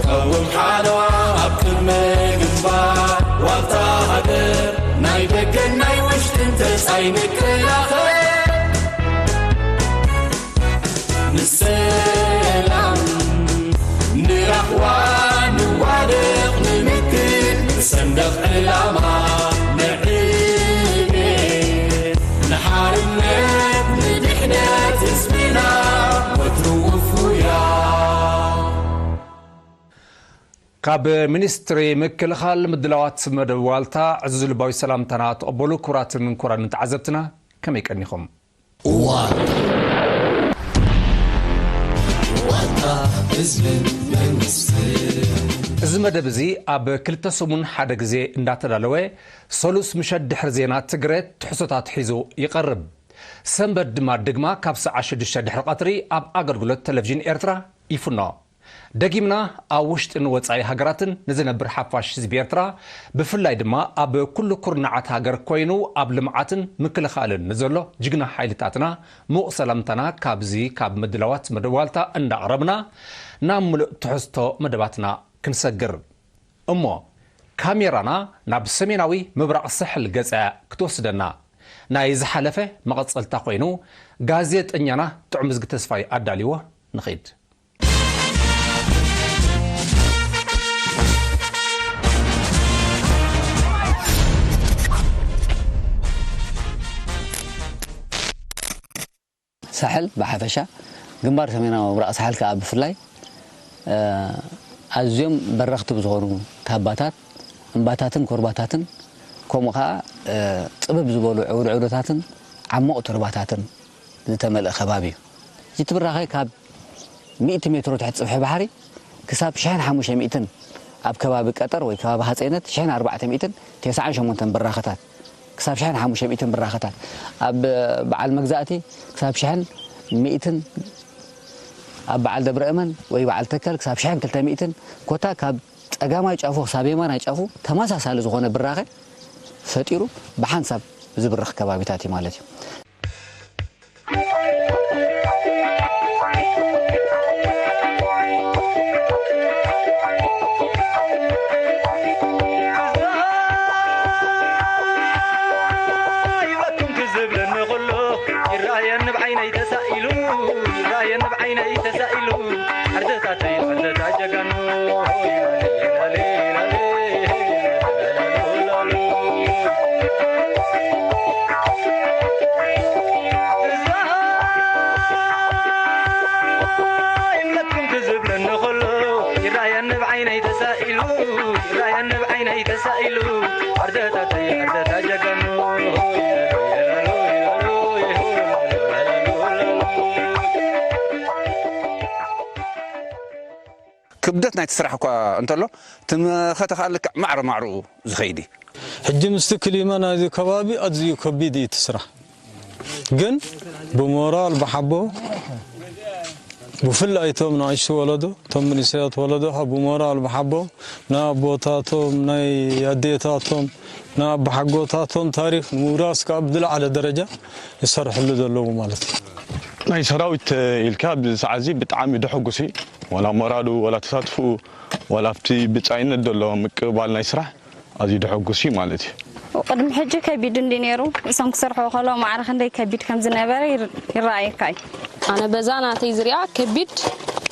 ቀውም ሓለዋ ኣብ ቅድመ ግንባር ዋልታ ሃገር ናይ ደገን ናይ ውሽጥን ተጻይ ንከላኸል ንሰላም ንራህዋ ንዋደቕ ንምክት ንሰንደቕ ዕላማ ንዕቤት ንሓርነት ንድሕነት ህዝብና ወትሩ ውፉያ። ካብ ሚኒስትሪ ምክልኻል ምድላዋት መደብ ዋልታ ዕዙዝ ልባዊ ሰላምታና ተቐበሉ። ክቡራትን ክቡራንን ተዓዘብትና ከመይ ቀኒኹም? ዋልታ ዋልታ ህዝብን መንግስትን። እዚ መደብ እዚ ኣብ ክልተ ሰሙን ሓደ ግዜ እንዳተዳለወ ሰሉስ ምሸት ድሕሪ ዜና ትግረ ትሕዝቶታት ሒዙ ይቐርብ። ሰንበት ድማ ድግማ ካብ ሰዓት ሽዱሽተ ድሕሪ ቀትሪ ኣብ ኣገልግሎት ቴሌቪዥን ኤርትራ ይፍኖ። ደጊምና ኣብ ውሽጥን ወጻኢ ሃገራትን ንዝነብር ሓፋሽ ህዝቢ ኤርትራ፣ ብፍላይ ድማ ኣብ ኩሉ ኩርናዓት ሃገር ኮይኑ ኣብ ልምዓትን ምክልኻልን ንዘሎ ጅግና ሓይልታትና ምዉቕ ሰላምታና ካብዚ ካብ ምድላዋት መደብ ዋልታ እንዳቕረብና ናብ ምሉእ ትሕዝቶ መደባትና ክንሰግር። እሞ ካሜራና ናብ ሰሜናዊ ምብራቕ ሳሕል ገጻ ክትወስደና ናይ ዝሓለፈ መቐጸልታ ኮይኑ ጋዜጠኛና ጥዑም እዝጊ ተስፋይ ኣዳልይዎ ንኺድ። ሳሕል ብሓፈሻ፣ ግንባር ሰሜናዊ ምብራቕ ሳሕል ከኣ ብፍላይ፣ እ፣ ኣዝዮም በረኽቲ ብዝኾኑ ታባታት፣ እምባታትን ኮርባታትን፣ ከምኡ ከኣ፣ እ፣ ጽብብ ዝበሉ ዕውድዕውዶታትን ዓሞቕ ቱርባታትን ዝተመልአ ከባቢ እዩ። እዚ ትብራኸ ካብ ሚእቲ ሜትሮ ትሕቲ ጽፍሒ ባሕሪ ክሳብ ሽሕን ሓሙሽተ ሚእትን፣ ኣብ ከባቢ ቀጠር ወይ ከባቢ ሃጸይነት ሽሕን ኣርባዕተ ሚእትን ተስዓን ሸሞንተን ብራኸታት፣ ክሳብ ሽሕን ሓሙሽተ ሚእትን ብራኸታት፣ ኣብ በዓል መግዛእቲ ክሳብ ሽሕን ሚእትን፣ ኣብ በዓል ደብረ እመን ወይ በዓል ተከል ክሳብ ሽሕን ክልተ ሚእትን፣ ኮታ ካብ ጸጋማይ ጫፉ ክሳብ የማናይ ጫፉ ተመሳሳሊ ዝኾነ ብራኸ ፈጢሩ ብሓንሳብ ዝብርኽ ከባቢታት እዩ ማለት እዩ። ይበኩም ትዝብለኒ ኩሉ ይረኣየኒ ብዓይነይ ተሳኢሉ ይረኣየኒ ብዓይነይ ተሳኢሉ ዓርድታተይ ዓርድታ ጀጋኑ ይብለኩም ትዝብለኒ ከሎ ይረኣየኒ ብዓይነይ ተሳኢሉ ይረኣየኒ ብዓይነይ ተሳኢሉ ዓርደታተይ ዓርደታ ጀጋኑ ክብደት ናይቲ ስራሕ እኳ እንተሎ እቲ መኸተ ከዓ ልክዕ ማዕረ ማዕረኡ ዝኸይድ እዩ። ሕጂ ምስቲ ክሊማ ናይዚ ከባቢ ኣዝዩ ከቢድ እዩ እቲ ስራሕ። ግን ብሞራል ብሓቦ ብፍላይ እቶም ንኣሽቱ ወለዶ እቶም መንእሰያት ወለዶ ከዓ ብሞራል ብሓቦ ናይ ኣቦታቶም ናይ ኣዴታቶም ናይ ኣቦሓጎታቶም ታሪኽ ንምውራስ ከዓ ብዝለዓለ ደረጃ ይሰርሕሉ ዘለዉ ማለት እዩ። ናይ ሰራዊት ኢልካ ኣብዚ ሰዓት እዚ ብጣዕሚ ደሐጉስ እዩ። ዋላ ሞራሉ ዋላ ተሳትፍኡ ዋላ ኣብቲ ብጻይነት ዘሎ ምቅብባል ናይ ስራሕ ኣዝዩ ደሐጉስ እዩ ማለት እዩ። ቅድሚ ሕጂ ከቢድ እንዲ ነይሩ እሶም ክሰርሕዎ ከለዉ ማዕረ ክንደይ ከቢድ ከም ዝነበረ ይር- ይረኣየካ እዩ። ኣነ በዛ ናተይ ዝሪኣ ከቢድ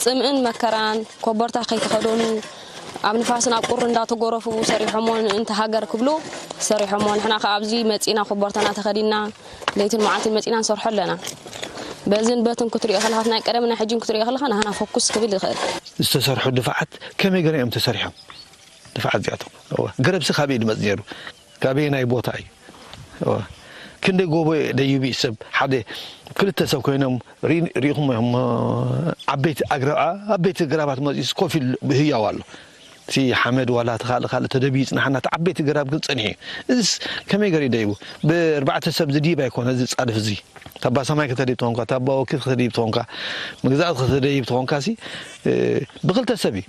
ጽምእን መከራን ኮቦርታ ከይተኸደኑ ኣብ ንፋስን ኣብ ቁሪ እንዳተጎረፉ ሰሪሖሞ ምእንቲ ሃገር ክብሉ ሰሪሖሞ ንሕና ከኣ ኣብዚ መጺና ኮቦርታና ተኸዲንና ለይትን መዓልትን መጺና ንሰርሖ ኣለና። በዝን በትን ክትሪኦ ከለኻ ናይ ቀደምን ናይ ሕጅን ክትሪኦ ከለኻ ናህና ፈኩስ ክብል ይኽእል። ዝተሰርሑ ድፋዓት ከመይ ገይሮም እዮም ተሰሪሖም? ድፋዓት እዚኣቶም እወ። ገረብሲ ካበይ ድመጽእ ነይሩ? ካበየናይ ቦታ እዩ? እወ። ክንደይ ጎቦ ደይቡ እዩ ሰብ ሓደ ክልተ ሰብ ኮይኖም ርኢ- ርኢኹም እዮም ዓበይቲ ኣግረ- ዓበይቲ ግራባት መፂኡስ ኮፍ ኢሉ ህያው ኣሎ እቲ ሓመድ ዋላ እቲ ካልእ ካልእ ተደብዩ ይፅናሓና እቲ ዓበይቲ ግራብ ግን ፀኒሑ እዩ እዚስ ከመይ ገሪ ደይቡ ብእርባዕተ ሰብ ዝድይብ ኣይኮነ እዚ ፃድፍ እዚ ታባ ሰማይ ከተደይብ ተኾንካ ታባ ወኪት ከተደይብ ተኾንካ ምግዛእት ከተደይብ ተኾንካ ሲ ብክልተ ሰብ እዩ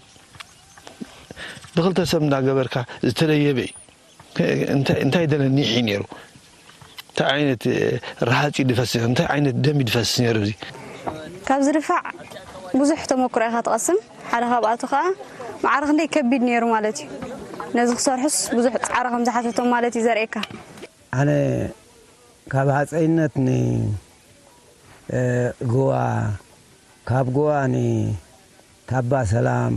ብክልተ ሰብ እንዳገበርካ ዝተደየበ እዩ እንታይ ደለ ኒሕ እዩ ነይሩ እንታይ ዓይነት ረሃፅ እዩ ድፈስስ እንታይ ዓይነት ደም እዩ ድፈስስ ነይሩ እዚ ካብ ዝድፋዕ ብዙሕ ተመክሮ ኢኻ ትቐስም ሓደ ካብኣቱ ከዓ ማዕረ ክንደይ ከቢድ ነይሩ ማለት እዩ። ነዚ ክሰርሑስ ብዙሕ ጻዕሪ ከም ዝሓተቶም ማለት እዩ ዘርእየካ። ኣነ ካብ ሃፀይነት ን ጎዋ፣ ካብ ጎዋ ንታባ ሰላም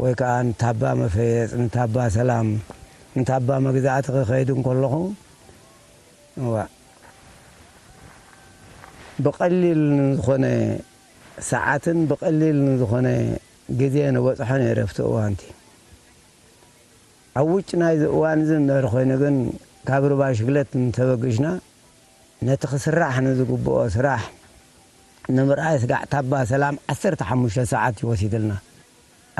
ወይ ከዓ ንታባ መፈየፅ፣ ንታባ ሰላም፣ ንታባ መግዛእቲ ክኸይድ እንከለኹ፣ እዋ፣ ብቐሊል ንዝኾነ ሰዓትን ብቐሊል ንዝኾነ ግዜ ንበፅሖ ነይረ ኣብቲ እዋንቲ። ኣብ ውጭ ናይዚ እዋን እዚ እንድሕር ኮይኑ ግን፣ ካብ ሩባ ሽግለት እንተበግሽና፣ ነቲ ክስራሕ ንዝግብኦ ስራሕ ንምርኣይ ስጋዕ ታባ ሰላም ዓሰርተ ሓሙሽተ ሰዓት እዩ ወሲድልና።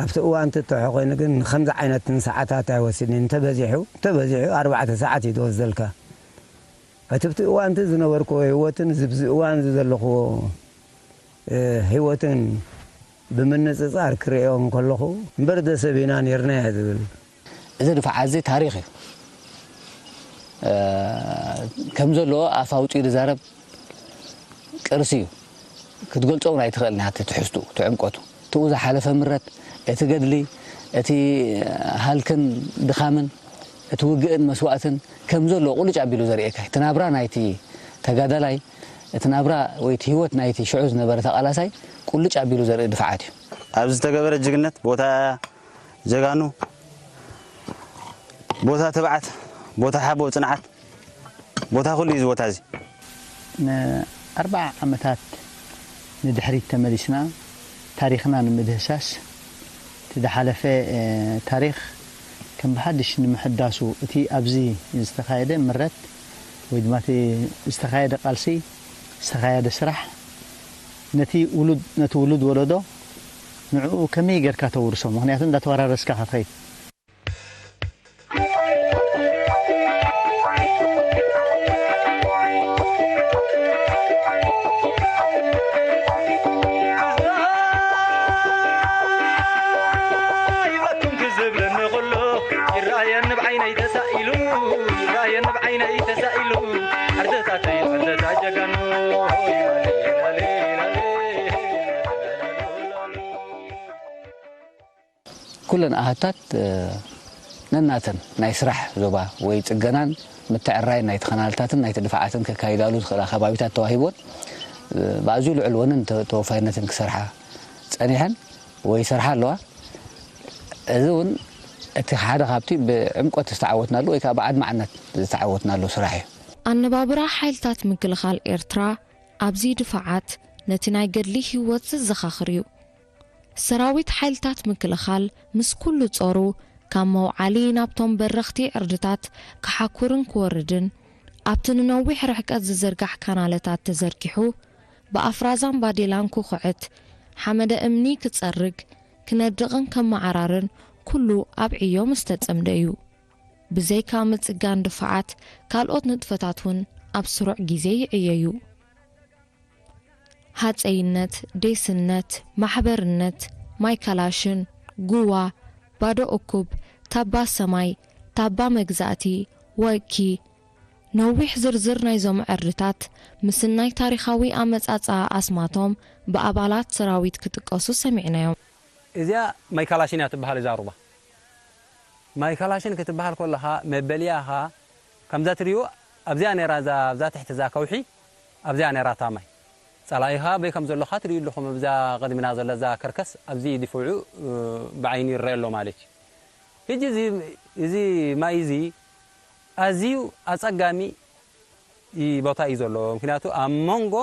ኣብቲ እዋን ትትሖ ኮይኑ ግን፣ ንከምዚ ዓይነትን ሰዓታት ኣይወስድን። እንተበዚሑ፣ እንተበዚሑ ኣርባዕተ ሰዓት እዩ ዝወስደልካ። እቲ ኣብቲ እዋን እቲ ዝነበርክዎ ህይወትን፣ እዚ ኣብዚ እዋን እዚ ዘለኽዎ፣ እ፣ ህይወትን ብምንጽጻር ክርእዮ እንከለኹ፣ እምበር ደሰብ ኢና ኔርና እየ ዝብል። እዚ ድፋዓት እዚ ታሪኽ እዩ። እ፣ ከም ዘለዎ ኣፍ ኣውጺኡ ዝዛረብ ቅርሲ እዩ። ክትገልጾ እውን ኣይትኽእልን ኢኻ፣ እቲ ትሕዝትኡ፣ እቲ ዕምቆቱ። እቲኡ ዝሓለፈ ምረት፣ እቲ ገድሊ፣ እቲ ሃልክን ድኻምን፣ እቲ ውግእን መስዋእትን ከም ዘሎ ቁልጭ ኣቢሉ ዘርእየካ እዩ። እቲ ናብራ ናይቲ ተጋዳላይ፣ እቲ ናብራ ወይ እቲ ህይወት ናይቲ ሽዑ ዝነበረ ተቓላሳይ ቁልጭ ኣቢሉ ዘርኢ ድፋዓት እዩ። ኣብ ዝተገበረ ጅግነት ቦታ ጀጋኑ፣ ቦታ ትብዓት፣ ቦታ ሓቦ ጽንዓት፣ ቦታ ኩሉ እዩ እዚ ቦታ እዚ። ንኣርብዓ ዓመታት ንድሕሪት ተመሊስና ታሪኽና ንምድህሳስ፣ እቲ ዝሓለፈ፣ እ፣ ታሪኽ ከም ብሓድሽ ንምሕዳሱ፣ እቲ ኣብዚ ዝተኻየደ ምረት ወይ ድማ እቲ ዝተኻየደ ቃልሲ፣ ዝተኻየደ ስራሕ፣ ነቲ ውሉድ፣ ነቲ ውሉድ ወለዶ ንዕኡ ከመይ ጌርካ ተውርሶ? ምኽንያቱ እንዳተወራረስካ ኢኻ ትኸይድ። ይብለኩም ክዝብለኒ ኩሉ ይረኣየኒ ብዓይነይ ተሳኢሉ፣ ይረኣየኒ ብዓይነይ ተሳኢሉ፣ ዓርድታተይ ዓርድታ ጀጋኑ። ኩለን ኣሃታት፣ እ፣ ነናተን ናይ ስራሕ ዞባ ወይ ጽገናን ምትዕራይን ናይቲ ካናልታትን ናይቲ ድፋዓትን ከካይዳሉ ዝኽእላ ከባቢታት ተዋሂቦን፣ እ፣ ብኣዝዩ ልዑል ወንን ተ-፣ ተወፋይነትን ክሰርሓ ጸኒሐን ወይ ይሰርሓ ኣለዋ። እዚ እውን እቲ ሓደ ካብቲ ብዕምቆት ዝተዓወትናሉ ወይ ከዓ ብኣድማዕነት ዝተዓወትናሉ ስራሕ እዩ። ኣነባብራ ሓይልታት ምክልኻል ኤርትራ ኣብዚ ድፋዓት ነቲ ናይ ገድሊ ህይወት ዘዘኻኽር እዩ። ሰራዊት ሓይልታት ምክልኻል ምስ ኩሉ ጾሩ ካብ መውዓሊ ናብቶም በረኽቲ ዕርድታት ክሓኩርን ክወርድን፣ ኣብቲ ንነዊሕ ርሕቀት ዝዝርጋሕ ካናለታት ተዘርጊሑ፣ ብኣፍራዛን ባዴላን ክኹዕት፣ ሓመደ እምኒ ክጸርግ፣ ክነድቕን ከመዓራርን ኩሉ ኣብ ዕዮ ምስ ተጸምደ እዩ። ብዘይካ ምጽጋን ድፋዓት፣ ካልኦት ንጥፈታት እውን ኣብ ስሩዕ ግዜ ይዕየዩ። ሃጸይነት፣ ዴስነት፣ ማሕበርነት፣ ማይ ካላሽን፣ ጉዋ፣ ባዶ እኩብ፣ ታባ ሰማይ፣ ታባ መግዛእቲ፣ ወኪ፣ ነዊሕ ዝርዝር ናይዞም ዕርድታት፣ ምስናይ ታሪኻዊ ኣመጻጽኣ ኣስማቶም ብኣባላት ሰራዊት ክጥቀሱ ሰሚዕናዮም። እዚኣ ማይ ካላሽን እያ ትበሃል እዛ ሩባ። ማይ ካላሽን ክትበሃል ከለኻ መበልያ ኸኣ ከምዛ ትርእይዎ ኣብዚኣ ነይራ፣ እዛ ኣብዛ ትሕቲ እዛ ከውሒ ኣብዚኣ ነይራ እታ ማይ። ጸላኢ ኸኣ በይ ከም ዘሎ ኸኣ ትርእዩ ኣለኹም፣ ኣብዛ ቅድሚና ዘላ እዛ ከርከስ ኣብዚ ድፍዑ፣ እ፣ ብዓይኒ ይረአ ኣሎ ማለት እዩ። ሕጂ እዚ፣ እዚ ማይ እዚ ኣዝዩ ኣጸጋሚ ይ-፣ ቦታ እዩ ዘሎ። ምኽንያቱ ኣብ መንጎ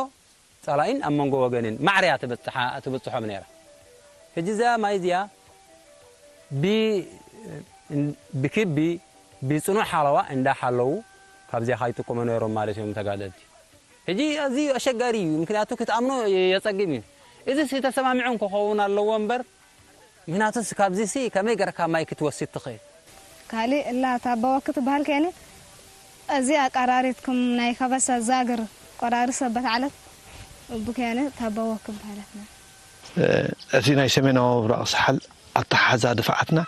ጸላኢን ኣብ መንጎ ወገንን ማዕረ እያ ትበጽሓ-፣ ትበጽሖም ነይራ። ሕጂ እዛ ማይ እዚኣ ብ-፣ ብክቢ፣ ብጽኑዕ ሓለዋ እንዳሓለዉ ካብዚኣ ከይጥቀሙ ነይሮም ማለት እዮም ተጋደልቲ። ሕጂ ኣዝዩ ኣሸጋሪ እዩ፣ ምኽንያቱ ክትኣምኖ የጸግም እዩ። እዚስ ተሰማሚዑ ክኸውን ኣለዎ እምበር፣ ምኽንያቱስ ካብዚሲ ከመይ ገርካ ማይ ክትወስድ ትኽእል? ካሊእ እላ ታባ ወክ ትበሃል ከይነ፣ እዚ ኣቀራሪትኩም ናይ ከበሳ ዛግር ቆራሪ ሰበት ዓለት እቡ ከይነ ታባ ወክ በሃለት። እ፣ እቲ ናይ ሰሜናዊ ምብራቕ ሳሕል ኣተሓሕዛ ድፋዓትና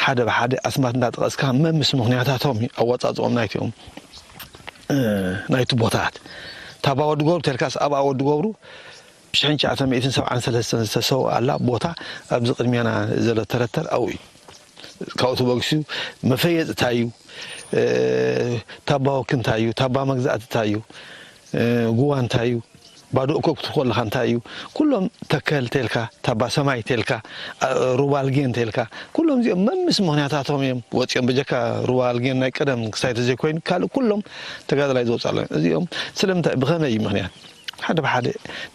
ሓደ ብሓደ ኣስማት እንዳጠቐስካ መምስ ምኽንያታቶም እዩ ኣወጻጽኦም ናይቲኦም፣ እ፣ ናይቲ ቦታታት። ታባ ወዲ ገብሩ ተልካስ ኣብኣ ወዲ ገብሩ ሽሕን ትሽዓተ ሚእትን ሰብዓን ሰለስተን ዝተሰውኣላ ቦታ ኣብዚ ቅድሚያና ዘሎ ተረተር ኣብኡ እዩ። ካብኡ ተበጊሱ መፈየጥ እንታይ እዩ? እ፣ ታባ ወኪ እንታይ እዩ? ታባ መግዛእቲ እንታይ እዩ? እ፣ ጉዋ እንታይ እዩ? ባዶ እኮ ክትብል ከለኻ እንታይ እዩ? ኩሎም ተከል ተልካ፣ ታባ ሰማይ ተልካ፣ እ፣ ሩባ ኣልጌን ተልካ፣ ኩሎም እዚኦም መምስ ምኽንያታቶም እዮም ወፂኦም። በጀካ ሩባ ኣልጌን ናይ ቀደም ክሳይ ተዘይኮይኑ ካልእ ኩሎም ተጋደላይ ዝወፅኣሎም። እዚኦም ስለምንታይ፣ ብኸመይ እዩ ምኽንያት? ሓደ ብሓደ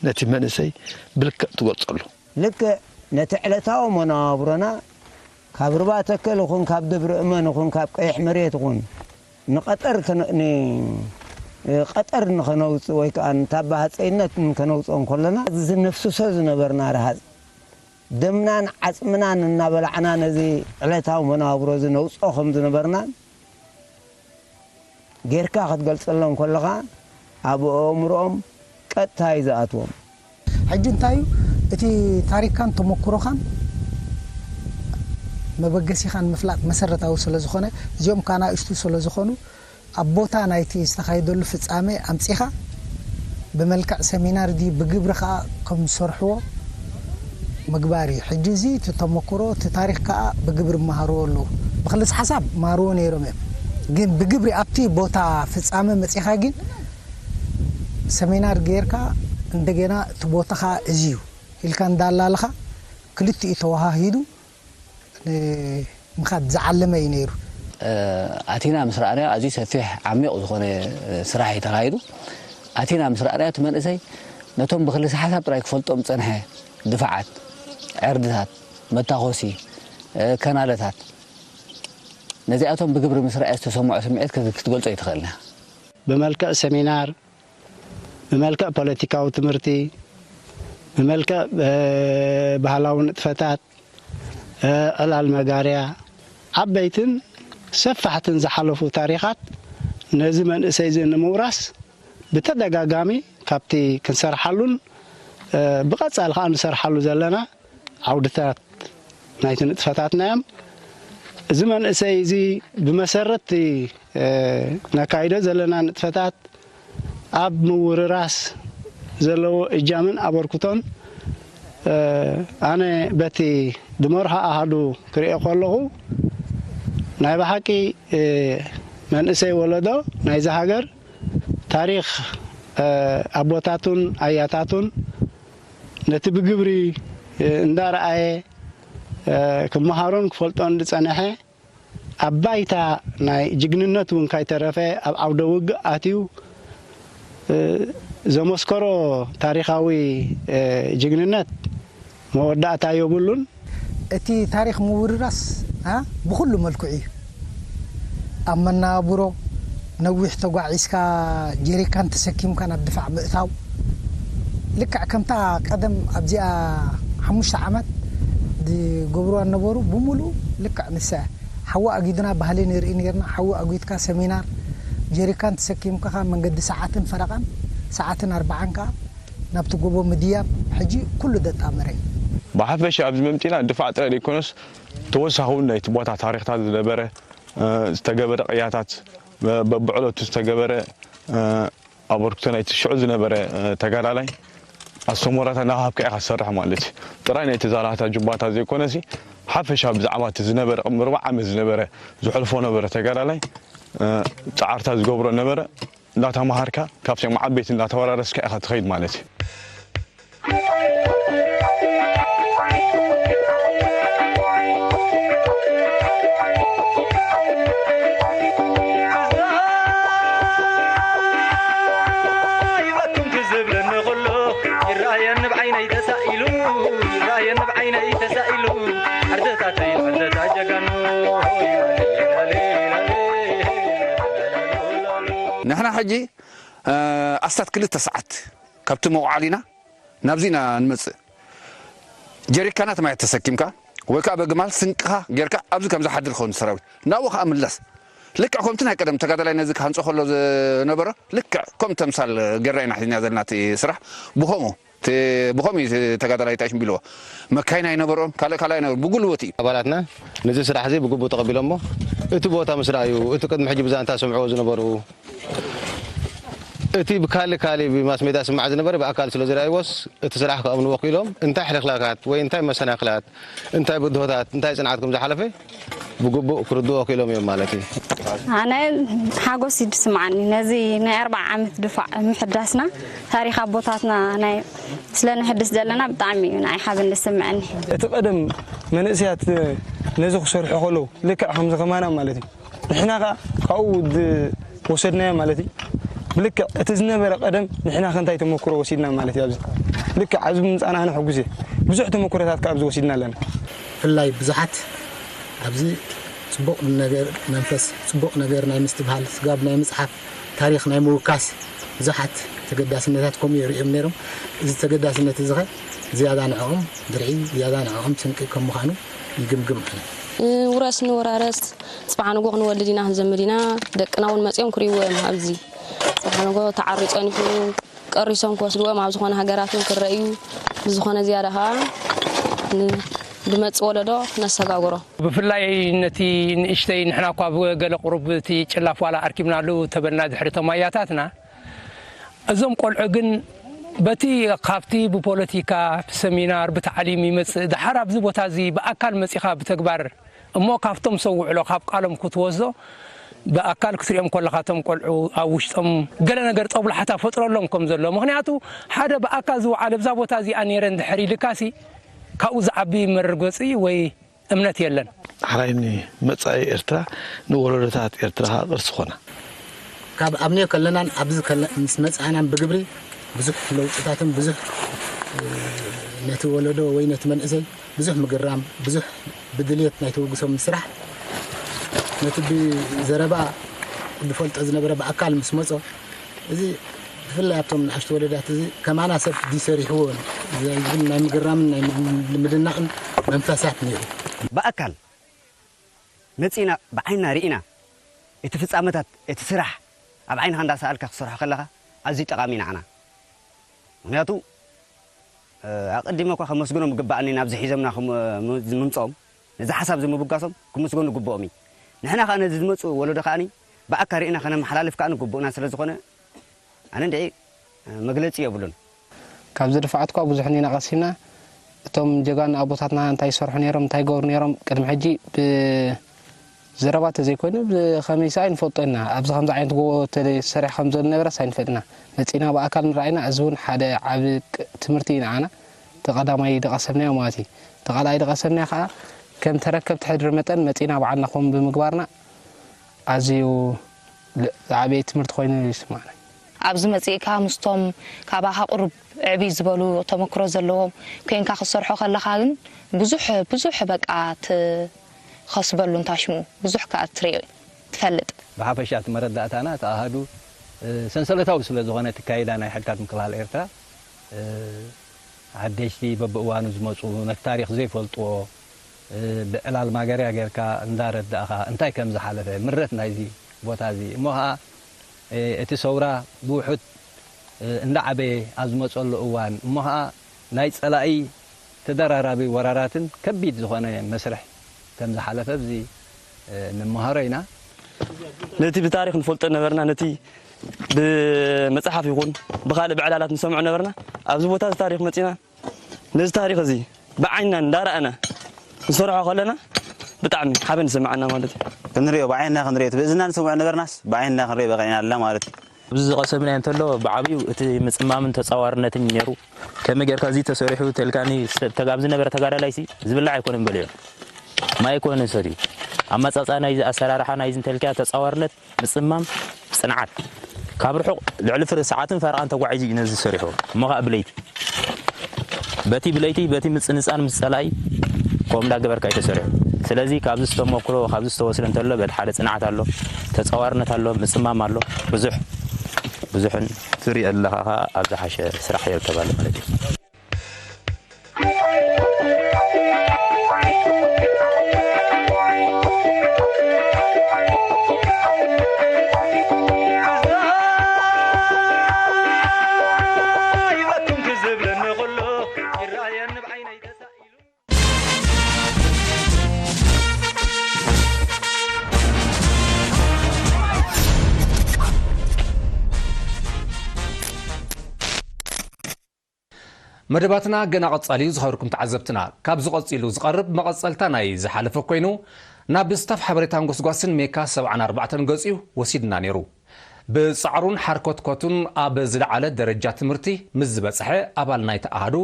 ነቲ መንእሰይ ብልክዕ ትገልጸሉ። ልክዕ ነቲ ዕለታዊ መነባብሮና ካብ ሩባ ተከል ይኹን ካብ ደብረ እመን ይኹን ካብ ቀይሕ መሬት ይኹን ንቐጠር ከነ-፣ ን-፣ ቀጠር ንኸነውጽእ ወይ ከኣ ንታባ ሃጸይነት ንከነውጽኦ እንከለና፣ እዚ ነፍስሶ ዝነበርና ረሃጽ፣ ደምናን ዓጽምናን እናበላዕና ነዚ ዕለታዊ መነባብሮ እዚ ነውጽኦ ከም ዝነበርናን ጌርካ ክትገልጸሎም ከለኻ፣ ኣብ ኣእምሮኦም ቀጥታ እዩ ዝኣትዎም። ሕጂ እንታይ እዩ እቲ ታሪኽካን ተመኩሮኻን መበገሲኻን ምፍላጥ መሰረታዊ ስለ ዝኾነ፣ እዚኦም ከኣ ንኣሽቱ ስለ ዝኾኑ፣ ኣብ ቦታ ናይቲ ዝተኻየደሉ ፍጻሜ ኣምጺኻ ብመልክዕ ሰሚናር ድዩ ብግብሪ ከኣ ከም ዝሰርሕዎ ምግባር እዩ። ሕጂ እዚ እቲ ተመኩሮ፣ እቲ ታሪኽ ከኣ ብግብሪ ይመሃርዎ ኣለዉ። ብክልስ ሓሳብ ይመሃርዎ ነይሮም እዮም። ግን ብግብሪ ኣብቲ ቦታ ፍጻመ መጺኻ ግን ሰሚናር ጌርካ እንደገና እቲ ቦታኻ እዚ እዩ ኢልካ እንዳላለኻ ክልቲኡ ተወሃሂዱ ንምኻድ ዝዓለመ እዩ ነይሩ። ኣቲና ምስ ረኣናዮ ኣዝዩ ሰፊሕ ዓሚቕ ዝኾነ ስራሕ እዩ ተኻይዱ። ኣቲና ምስ ረኣናዮ እቲ መንእሰይ ነቶም ብክልስ ሓሳብ ጥራይ ክፈልጦም ዝጸንሐ ድፋዓት፣ ዕርድታት፣ መታኾሲ፣ ከናለታት፣ ነዚኣቶም ብግብሪ ምስ ረኣየ ዝተሰምዖ ስምዒት ክት-፣ ክትገልጾ ኣይትኽእልን ኢኻ። ብመልክዕ ሰሚናር፣ ብመልክዕ ፖለቲካዊ ትምህርቲ፣ ብመልክዕ፣ እ፣ ባህላዊ ንጥፈታት፣ እ፣ ዕላል መጋርያ፣ ዓበይትን ሰፋሕትን ዝሓለፉ ታሪኻት ነዚ መንእሰይ እዚ ንምውራስ ብተደጋጋሚ ካብቲ ክንሰርሓሉን፣ እ፣ ብቐጻሊ ከኣ ንሰርሓሉ ዘለና ዓውድታት ናይቲ ንጥፈታትና እዮም። እዚ መንእሰይ እዚ ብመሰረት እቲ፣ እ፣ ነካይዶ ዘለና ንጥፈታት ኣብ ምውርራስ ዘለዎ እጃምን ኣበርክቶን፣ እ፣ ኣነ በቲ ዝመርሖ ኣሃዱ ክሪኦ ከለኹ ናይ ብሓቂ፣ እ፣ መንእሰይ ወለዶ ናይዚ ሃገር ታሪኽ፣ እ፣ ኣቦታቱን ኣያታቱን ነቲ ብግብሪ፣ እ፣ እንዳረኣየ፣ እ፣ ክመሃሮን ክፈልጦን ዝጸንሐ፣ ኣብ ባይታ ናይ ጅግንነት እውን ካይተረፈ ኣብ ዓውደ ውግእ ኣትዩ፣ እ፣ ዘመስከሮ ታሪኻዊ፣ እ፣ ጅግንነት መወዳእታ የብሉን። እቲ ታሪኽ ምውርራስ፣ ኣ፣ ብኹሉ መልክዑ እዩ። ኣብ መነባብሮ ነዊሕ ተጓዒዝካ ጀሪካን ተሰኪምካ ናብ ድፋዕ ምእታው፣ ልክዕ ከምታ ቀደም ኣብዚኣ ሓሙሽተ ዓመት ዝገብሩዋ ነበሩ፣ ብምሉኡ ልክዕ ንሳ እያ። ሓዊ ኣጊድና ባህሊ ንርኢ ነርና። ሓዊ ኣጊድካ ሰሚናር፣ ጀሪካን ተሰኪምካ ካብ መንገዲ ሰዓትን ፈረቓን፣ ሰዓትን ኣርባዓን ከኣ ናብቲ ጎቦ ምድያብ፣ ሕጂ ኩሉ ዘጣመረ እዩ። ብሓፈሻ ኣብዚ መምጺና ድፋዕ ጥራይ ዘይኮነስ፣ ተወሳኺ እውን ናይቲ ቦታ ታሪኽታት ዝነበረ፣ እ፣ ዝተገበረ ቅያታት፣ በ-፣ በብዕለቱ ዝተገበረ፣ እ፣ ኣበርክቶ ናይቲ ሽዑ ዝነበረ፣ እ፣ ተጋዳላይ ኣስተምህሮታት እናሃብካ ኢኻ ትሰርሕ ማለት እዩ። ጥራይ ናይቲ ዛላታ ጁባታት ዘይኮነሲ፣ ሓፈሻ ብዛዕባ እቲ ዝነበረ፣ ቅድሚ ርብዓ ዓመት ዝነበረ፣ ዝሕልፎ ነበረ ተጋዳላይ፣ እ፣ ጻዕርታት ዝገብሮ ነበረ፣ እንዳተማሃርካ፣ ካብቶም ዓበይቲ እንዳተወራረስካ ኢኻ ትኸይድ ማለት እዩ። ይበኩም ክዝብለኒ ኩሉ ይረኣየኒ ብዓይነይ ተሳኢሉ፣ ይረኣየኒ ብዓይነይ ተሳኢሉ፣ ዓርድታተይ ይፈልጣ ጀጋኑ። ንሕና ሕጂ፣ እ፣ ኣስታት ክልተ ሰዓት ካብቲ መውዓሊና ናብዚ ኢና ንመጽእ። ጀሪካናት ማይ ተሰኪምካ ወይ ከኣ በግማል ስንቅኻ ጌርካ ኣብዚ ከም ዝሓድር ክኸውን ሰራዊት ናብኡ ከኣ ምለስ። ልክዕ ከምቲ ናይ ቀደም ተጋዳላይ ነዚ ክሃንጾ ከሎ ዝነበሮ ልክዕ ከም ተምሳል ጌርና ኢና ሒዝና ዘለና እቲ ስራሕ። ብኸምኡ እቲ፣ ብኸምኡ እዩ ተጋዳላይ እንታይ ሽም ቢልዎ። መካይን ኣይነበሮን፣ ካልእ ካልእ ኣይነበሮን፣ ብጉልበቱ እዩ። ኣባላትና ነዚ ስራሕ እዚ ብግቡእ ተቐቢሎሞ፣ እቲ ቦታ ምስ ረኣዩ፣ እቲ ቅድሚ ሕጂ ብዛንታ ሰምዕዎ ዝነበሩ፣ እቲ ብካሊ ካሊ ብማስ ሜዳ ስማዕ ዝነበረ ብኣካል ስለ ዝረኣይዎስ እቲ ስራሕ ክኣምንዎ ክኢሎም እንታይ ሕልኽላኻት ወይ እንታይ መሰናኽላት እንታይ ብድሆታት እንታይ ጽንዓት ከም ዝሓለፈ ብግቡእ ክርድዎ ክኢሎም እዮም ማለት እዩ። ኣነ ሓጎስ እዩ ዝስምዓኒ ነዚ ናይ ኣርባዓ ዓመት ድፋዕ ምሕዳስና ታሪኽ ኣቦታትና ናይ ስለ ንሕድስ ዘለና ብጣዕሚ እዩ ንዓይ ሓበን ዝስምዐኒ። እቲ ቀደም መንእሰያት ነዚ ክሰርሑ ከለዉ ልክዕ ከምዚ ከማና ማለት እዩ ንሕና ከኣ ካብኡ ዝወሰድናዮ ማለት እዩ ብልክዕ እቲ ዝነበረ ቀደም ንሕና ከ እንታይ ተመክሮ ወሲድና ማለት እዩ ኣብዚ ልክዕ ኣብዚ ምምፃእና ኣነ ሕጉስ እየ ብዙሕ ተመክሮታት ከኣ ኣብዚ ወሲድና ኣለና። ብፍላይ ብዙሓት ኣብዚ ጽቡቕ ነገር መንፈስ ጽቡቕ ነገር ናይ ምስትብሃል ስጋብ ናይ ምጽሓፍ ታሪኽ ናይ ምውካስ ብዙሓት ተገዳስነታት ከምኡ የርእዮም ነይሮም። እዚ ተገዳስነት እዚ ኸ ዝያዳ ንዕኦም ድርዒ ዝያዳ ንዕኦም ስንቂ ከም ምዃኑ ይግምግም ኣነ። ንውረስ ንወራረስ ጽባሕ ንጎ ክንወልድ ኢና ክንዘምድ ኢና ደቅና እውን መጺኦም ክርእይዎ እዮም ኣብዚ ጽባሕ ንጎ ተዓርዩ ጸኒሑ ቀሪሶም ክወስድዎም ኣብ ዝኾነ ሃገራት እውን ክረእዩ ብዝኾነ ዝያዳ ከዓ ን- ድመጽእ ወለዶ ክነሰጋግሮ። ብፍላይ ነቲ ንእሽተይ ንሕና እኳ ብገለ ቁሩብ እቲ ጭላፍ ዋላ ኣርኪብናሉ ተበልና ድሕሪ እቶም ኣያታትና እዞም ቆልዑ ግን በቲ ካብቲ ብፖለቲካ ብሰሚናር ብታዕሊም ይመጽእ ደሓር ኣብዚ ቦታ እዚ ብኣካል መጺኻ ብተግባር እሞ ካብቶም ሰብ ውዕሎ ካብ ቃሎም ክትወስዶ ብኣካል ክትሪኦም ከለኻ እቶም ቆልዑ ኣብ ውሽጦም ገለ ነገር ጦብላሕታ ፈጥረሎም ከም ዘሎ ምኽንያቱ ሓደ ብኣካል ዝወዓለ ብዛ ቦታ እዚኣ ነይረ እንድሕር ኢልካሲ ካብኡ ዝዓቢ መረርገፂ ወይ እምነት የለን። ሓራይኒ መጻኢ ኤርትራ ንወለዶታት ኤርትራ ቅርሲ ኾና። ካብ ኣብንዮ ከለናን ኣብዚ ምስ መጻእናን ብግብሪ ብዙሕ ለውጥታትን ብዙሕ ነቲ ወለዶ ወይ ነቲ መንእሰይ ብዙሕ ምግራም ብዙሕ ብድልየት ናይ ተበግሶ ምስራሕ ነቲ ብዘረባ ዝፈልጦ ዝነበረ ብኣካል ምስ መጾ እዚ ብፍላይ ኣብቶም ንኣሽቱ ወለዳት እዚ ከማና ሰብ ድዩ ሰሪሕዎ ዝብል ናይ ምግራምን ናይ ምድናቕን መንፈሳት ነይሩ። ብኣካል መጺእና ብዓይንና ርኢና እቲ ፍጻመታት እቲ ስራሕ ኣብ ዓይንኻ እንዳሰኣልካ ክትሰርሖ ከለኻ ኣዝዩ ጠቓሚ እዩ ንዓና። ምኽንያቱ ኣቐዲመ እኳ ከመስግኖም ይግበኣኒ ናብዚ ሒዞምና ምምፅኦም ነዚ ሓሳብ እዚ ምብጋሶም ክምስገኑ ይግብኦም እዩ። ንሕና ከዓ ነዚ ዝመፁ ወለዶ ከዓ ብኣካል ርኢና ከነመሓላልፍ ከዓ ንግቡእና ስለ ዝኾነ ኣነ እንድዒ መግለፂ የብሉን። ካብዚ ድፋዓት እኳ ብዙሕ እኒና ቀሲምና። እቶም ጀጋኑ ኣቦታትና እንታይ ይሰርሑ ነይሮም እንታይ ይገብሩ ነይሮም ቅድሚ ሕጂ ብ ዘረባ ተዘይኮይኑ ብኸመይሲ ኣይንፈልጦ ኢና ኣብዚ ከምዚ ዓይነት ጎቦ ተሰሪሑ ከም ዘሎ ነበረስ ኣይንፈልጥና መፂና ብኣካል ንረኣይና እዚ እውን ሓደ ዓብ ትምህርቲ እዩ ንዓና እቲ ቀዳማይ ዝቐሰምናዮ ማለት እዩ እቲ ቃልኣይ ዝቐሰምናዮ ከዓ ከም ተረከብቲ ሕድሪ መጠን መፂና ባዕልና ከምኡ ብምግባርና ኣዝዩ ዝዓበየ ትምህርቲ ኮይኑ ይስማዕና ኣብዚ መፂእካ ምስቶም ካባኻ ቁሩብ ዕብይ ዝበሉ ተመክሮ ዘለዎም ኮይንካ ክትሰርሖ ከለኻ ግን ብዙሕ ብዙሕ በቃ ትኸስበሉ እንታሽሙ ብዙሕ ከኣ ትሪኦ ትፈልጥ። ብሓፈሻ እቲ መረዳእታና እቲ ኣሃዱ ሰንሰለታዊ ስለ ዝኾነ እቲ ካይዳ ናይ ሓይልታት ምክልኻል ኤርትራ ሓደሽቲ በብእዋኑ ዝመፁ ነቲ ታሪኽ ዘይፈልጥዎ ብዕላል ማገርያ ጌርካ እንዳረዳእኻ እንታይ ከም ዝሓለፈ ምረት ናይዚ ቦታ እዚ እሞ ኸዓ እቲ ሰውራ ብውሑድ እንዳዓበየ ኣብ ዝመፀሉ እዋን እሞ ኸዓ ናይ ፀላኢ ተደራራቢ ወራራትን ከቢድ ዝኾነ መስርሕ ከም ዝሓለፈ ኣብዚ ንምሃሮ ኢና። ነቲ ብታሪኽ ንፈልጦ ነበርና፣ ነቲ ብመፅሓፍ ይኹን ብኻልእ ብዕላላት ንሰምዖ ነበርና። ኣብዚ ቦታ እዚ ታሪኽ መፂና ነዚ ታሪኽ እዚ ብዓይንና እንዳረኣና ክንሰርሖ ከለና ብጣዕሚ ሓበን ዝስምዓና ማለት እዩ። ክንሪኦ ብዓይንና ክንሪኦ እቲ ብእዝንና ንሰምዖ ነበርናስ ብዓይንና ክንሪኦ በቒዕና ኣለና ማለት እዩ። ኣብዚ ዝቐሰምናዮ እንተሎ ብዓብዩ እቲ ምጽማምን ተጻዋርነትን እዩ ነይሩ። ከመይ ጌርካ እዚ ተሰሪሑ ተልካኒ ተጋብ ዝነበረ ተጋዳላይሲ ዝብላዕ ኣይኮነን በልዮ። ማይ ኣይኮነን ሰትዩ። ኣመጻጽኣ ናይዚ ኣሰራርሓ ናይዚ እንተልካ ተጻዋርነት ምጽማም፣ ጽንዓት። ካብ ርሑቕ ልዕሊ ፍረ ሰዓትን ፈረቓን ተጓዒዙ እዩ ነዚ ሰሪሑ። እሞ ኸኣ ብለይቲ። በቲ ብለይቲ በቲ ምጽንጻን ምስ ጸላኢ ከምኡ እንዳገበርካ እዩ ተሰሪሑ። ስለዚ ካብዚ ዝተመክሮ ካብዚ ዝተወስደ እንተሎ በቲ ሓደ ጽንዓት ኣሎ፣ ተጻዋርነት ኣሎ፣ ምጽማም ኣሎ፣ ብዙሕ ብዙሕን ትሪኦ ኣለኻ ኸኣ ኣብ ዝሓሸ ስራሕ ይርከባሉ ማለት እዩ። መደባትና ገና ቀጻሊ እዩ ዝኸብርኩም ተዓዘብትና። ካብዚ ቀጺሉ ዝቐርብ መቐጸልታ ናይ ዝሓለፈ ኮይኑ፣ ናብ ስታፍ ሓበሬታን ጎስጓስን ሜካ ሰብዓን ኣርባዕተን ገጽ እዩ ወሲድና ነይሩ። ብጻዕሩን ሓርኮትኮቱን ኣብ ዝለዓለ ደረጃ ትምህርቲ ምስ ዝበጽሐ ኣባል ናይቲ ኣሃዱ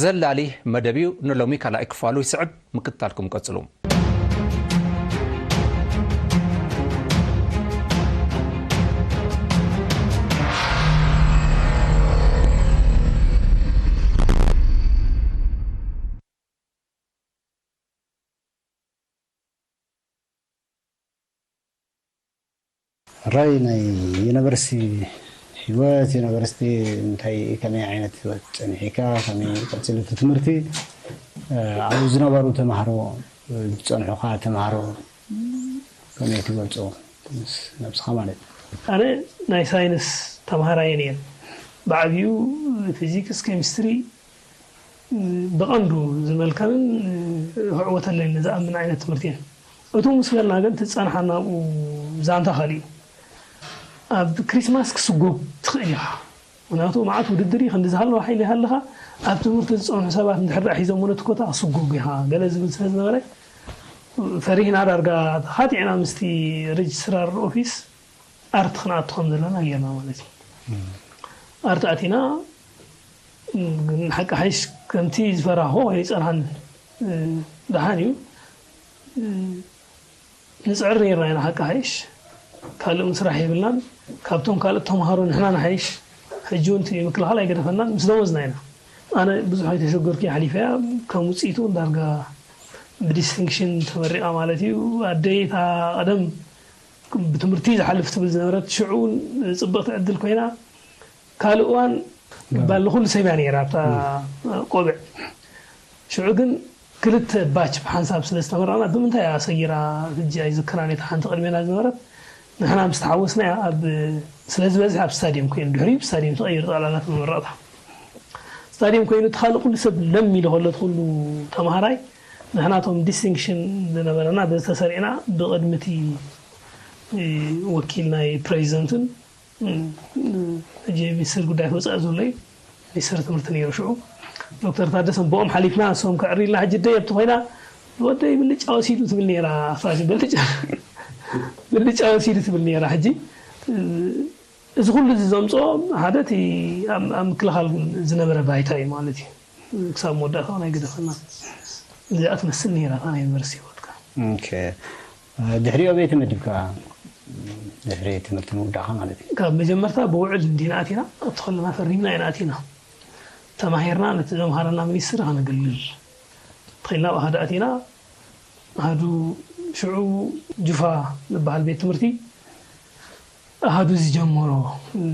ዘላሊ መደብ እዩ ንሎሚ ካልኣይ ክፋሉ ይስዕብ። ምክትታልኩም ቀጽሉ። ሕራይ ናይ ዩኒቨርሲቲ ህይወት፣ ዩኒቨርሲቲ እንታይ፣ ከመይ ዓይነት ህይወት ጸኒሒካ፣ ከመይ ቀጺሉ እቲ ትምህርቲ፣ እ፣ ኣብኡ ዝነበሩ ተማሃሮ፣ እ፣ ዝጸንሑኻ ተማሃሮ ከመይ ትገልጾ? ምስ ነብስኻ ማለት እዩ። ኣነ ናይ ሳይንስ ተማሃራይ እየ። ብዓብዩ ፊዚክስ፣ ኬሚስትሪ ብቐንዱ ዝመልከምን ክዕወተለይን ዝኣምን ዓይነት ትምህርቲ እየን። እቱ ምስ በልና ግን ትጸንሓና ኣብኡ ዛንታ ካልእ እዩ። ኣብ ክሪስማስ ክስጎግ ትኽእል ኢኻ። ምኽንያቱ መዓት ውድድር እዩ፣ ክንዲ ዝሃለዋ ሓይሊ ይሃልኻ፣ ኣብ ትምህርቲ ዝጸንሑ ሰባት እንድሕር ደኣ ሒዞሞ ነቲ ኮታ ክስጎግ ኢኻ፣ ገለ ዝብል ስለ ዝነበረ፣ ፈሪህና ዳርጋ ተኻቲዕና ምስቲ ሬጅስትራር ኦፊስ ኣርት ክንኣቱ ከም ዘለና ጌርና ማለት እዩ። ኣርት ኣቲና፣ ግን ሓቂ ሓይሽ ከምቲ ዝፈራህዎ ኣይጸንሓን። ደሓን እዩ። ንጽዕር ነይርና ኢና ሓቂ ሓይሽ። ካልእ ምስራሕ የብልናን። ካብቶም ካልኦት ተምሃሮ ንሕና ንሓይሽ። ሕጂ እውን እቲ ምክልኻል ኣይገደፈናን። ምስ ደሞዝና ኢና። ኣነ ብዙሕ ኣይተሸገርኩ እየ ሓሊፈያ። ከም ውጽኢቱ ዳርጋ ብዲስቲንክሽን ተመሪቓ ማለት እዩ። ኣደይ እታ ቀደም ብትምህርቲ ዝሓልፍ ትብል ዝነበረት ሽዑ እውን ጽብቕቲ ዕድል ኮይና፣ ካልእ እዋን ባል ንኹሉ ሰብ እያ ነይራ ኣብታ ቆብዕ። ሽዑ ግን ክልተ ባች ብሓንሳብ ስለ ዝተመረቕና ብምንታይ እያ ሰጊራ ሕጂ ኣይዝክራን እየ። እታ ሓንቲ ቅድሜና ዝነበረት ንሕና ምስ ተሓወስና እያ ኣብ ስለ ዝበዝሐ ኣብ ስታድየም ኮይኑ ድሕሪኡ ብስታድየም ተቐይሩ ጠቕላላ እቲ መመረቕታ። ስታድየም ኮይኑ እቲ ካልእ ኩሉ ሰብ ለም ኢሉ ከሎ እቲ ኩሉ ተምሃራይ ንሕና እቶም ዲስቲንክሽን ዝነበረና በዚ ተሰሪዕና ብቕድሚ እቲ ወኪል ናይ ፕሬዚደንትን ሕጂ ሚኒስትር ጉዳያት ወፃኢ ዘሎ እዩ። ሚኒስትር ትምህርቲ ነይሩ ሽዑ ዶክተር ታደሰን ብኦም ሓሊፍና እሶም ከዕሪ ኢልና ሕጂ ደይ ኣብቲ ኮይና ወደይ ብልጫ ወሲዱ ትብል ነይራ። ፋሲ ብልጫ ብልጫ ወሲዱ ትብል ነይራ። ሕጂ እዚ ኩሉ እዚ ዘምፅኦ ሓደ እቲ ኣብ ኣብ ምክልኻል ዝነበረ ባይታ እዩ ማለት እዩ። ክሳብ መወዳእታ እውን ኣይገደፈና። እዚኣ ትመስል ነይራ እታ ናይ ዩኒቨርሲቲ ህይወትካ። ኦኬ። ድሕሪኡ ኣበይ ተመዲብካ? ድሕሪ ትምህርቲ ምውዳእካ ማለት እዩ። ካብ መጀመርታ ብውዕል እንዲና ኣቲና ኣብቲ ከለና ፈሪምና ኢና ኣቲና። ተማሂርና ነቲ ዘምሃረና ሚኒስትሪ ከነገልግል ተኺልና ኣብ ኣሃዱ ኣቲና። ኣሃዱ ሽዑ ጁፋ ዝበሃል ቤት ትምህርቲ ኣሃዱ ዝጀመሮ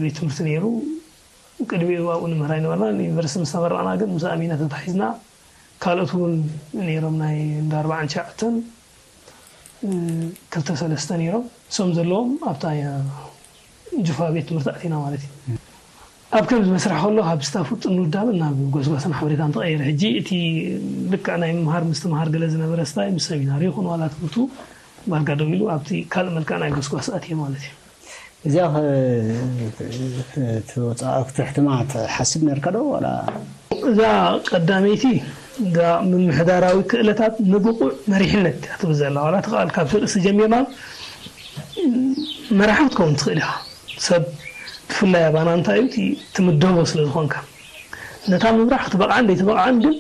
ቤት ትምህርቲ ነይሩ። ቅድሚኡ ኣብኡ ንምህር ኣይነበርና። ንዩኒቨርሲቲ ምስ ተመረቕና ግን ምስ ኣሚና ተታሒዝና። ካልኦት እውን ነይሮም ናይ እንዳ ኣርባዓን ትሽዓተን ክልተ ሰለስተ ነይሮም። እሶም ዘለዎም ኣብታ ጁፋ ቤት ትምህርቲ ኣቲና ማለት እዩ። ኣብ ከምዚ መስርሕ ከሎ ካብ ስታፍ ውጥን ውዳብን ናብ ጎስጓስን ሓበሬታን ተቐየረ። ሕጂ እቲ ልክዕ ናይ ምምሃር ምስትምሃር ገለ ዝነበረ ስታይ ምስ ሰሚናር ይኹን ዋላ ትምህርቱ ባልጋ ደው ኢሉ ኣብቲ ካልእ መልክዕ ናይ ጎስጓስ ኣትየ ማለት እዩ። እዚኣ ትወፅኣ ክትሕትማ ትሓስብ ነርካ ዶ ዋላ? እዛ ቀዳመይቲ እዛ ምምሕዳራዊ ክእለታት ንብቑዕ መሪሕነት እያ ትብል ዘላ። ዋላ እቲ ቃል ካብቲ ርእሲ ጀሚርና መራሒ ክትከውን ትኽእል ኢኻ። ሰብ ብፍላይ ኣባና እንታይ እዩ እቲ ትምደቦ ስለ ዝኾንካ ነታ ምምራሕ ክትበቕዓን ዘይትበቕዓን ግን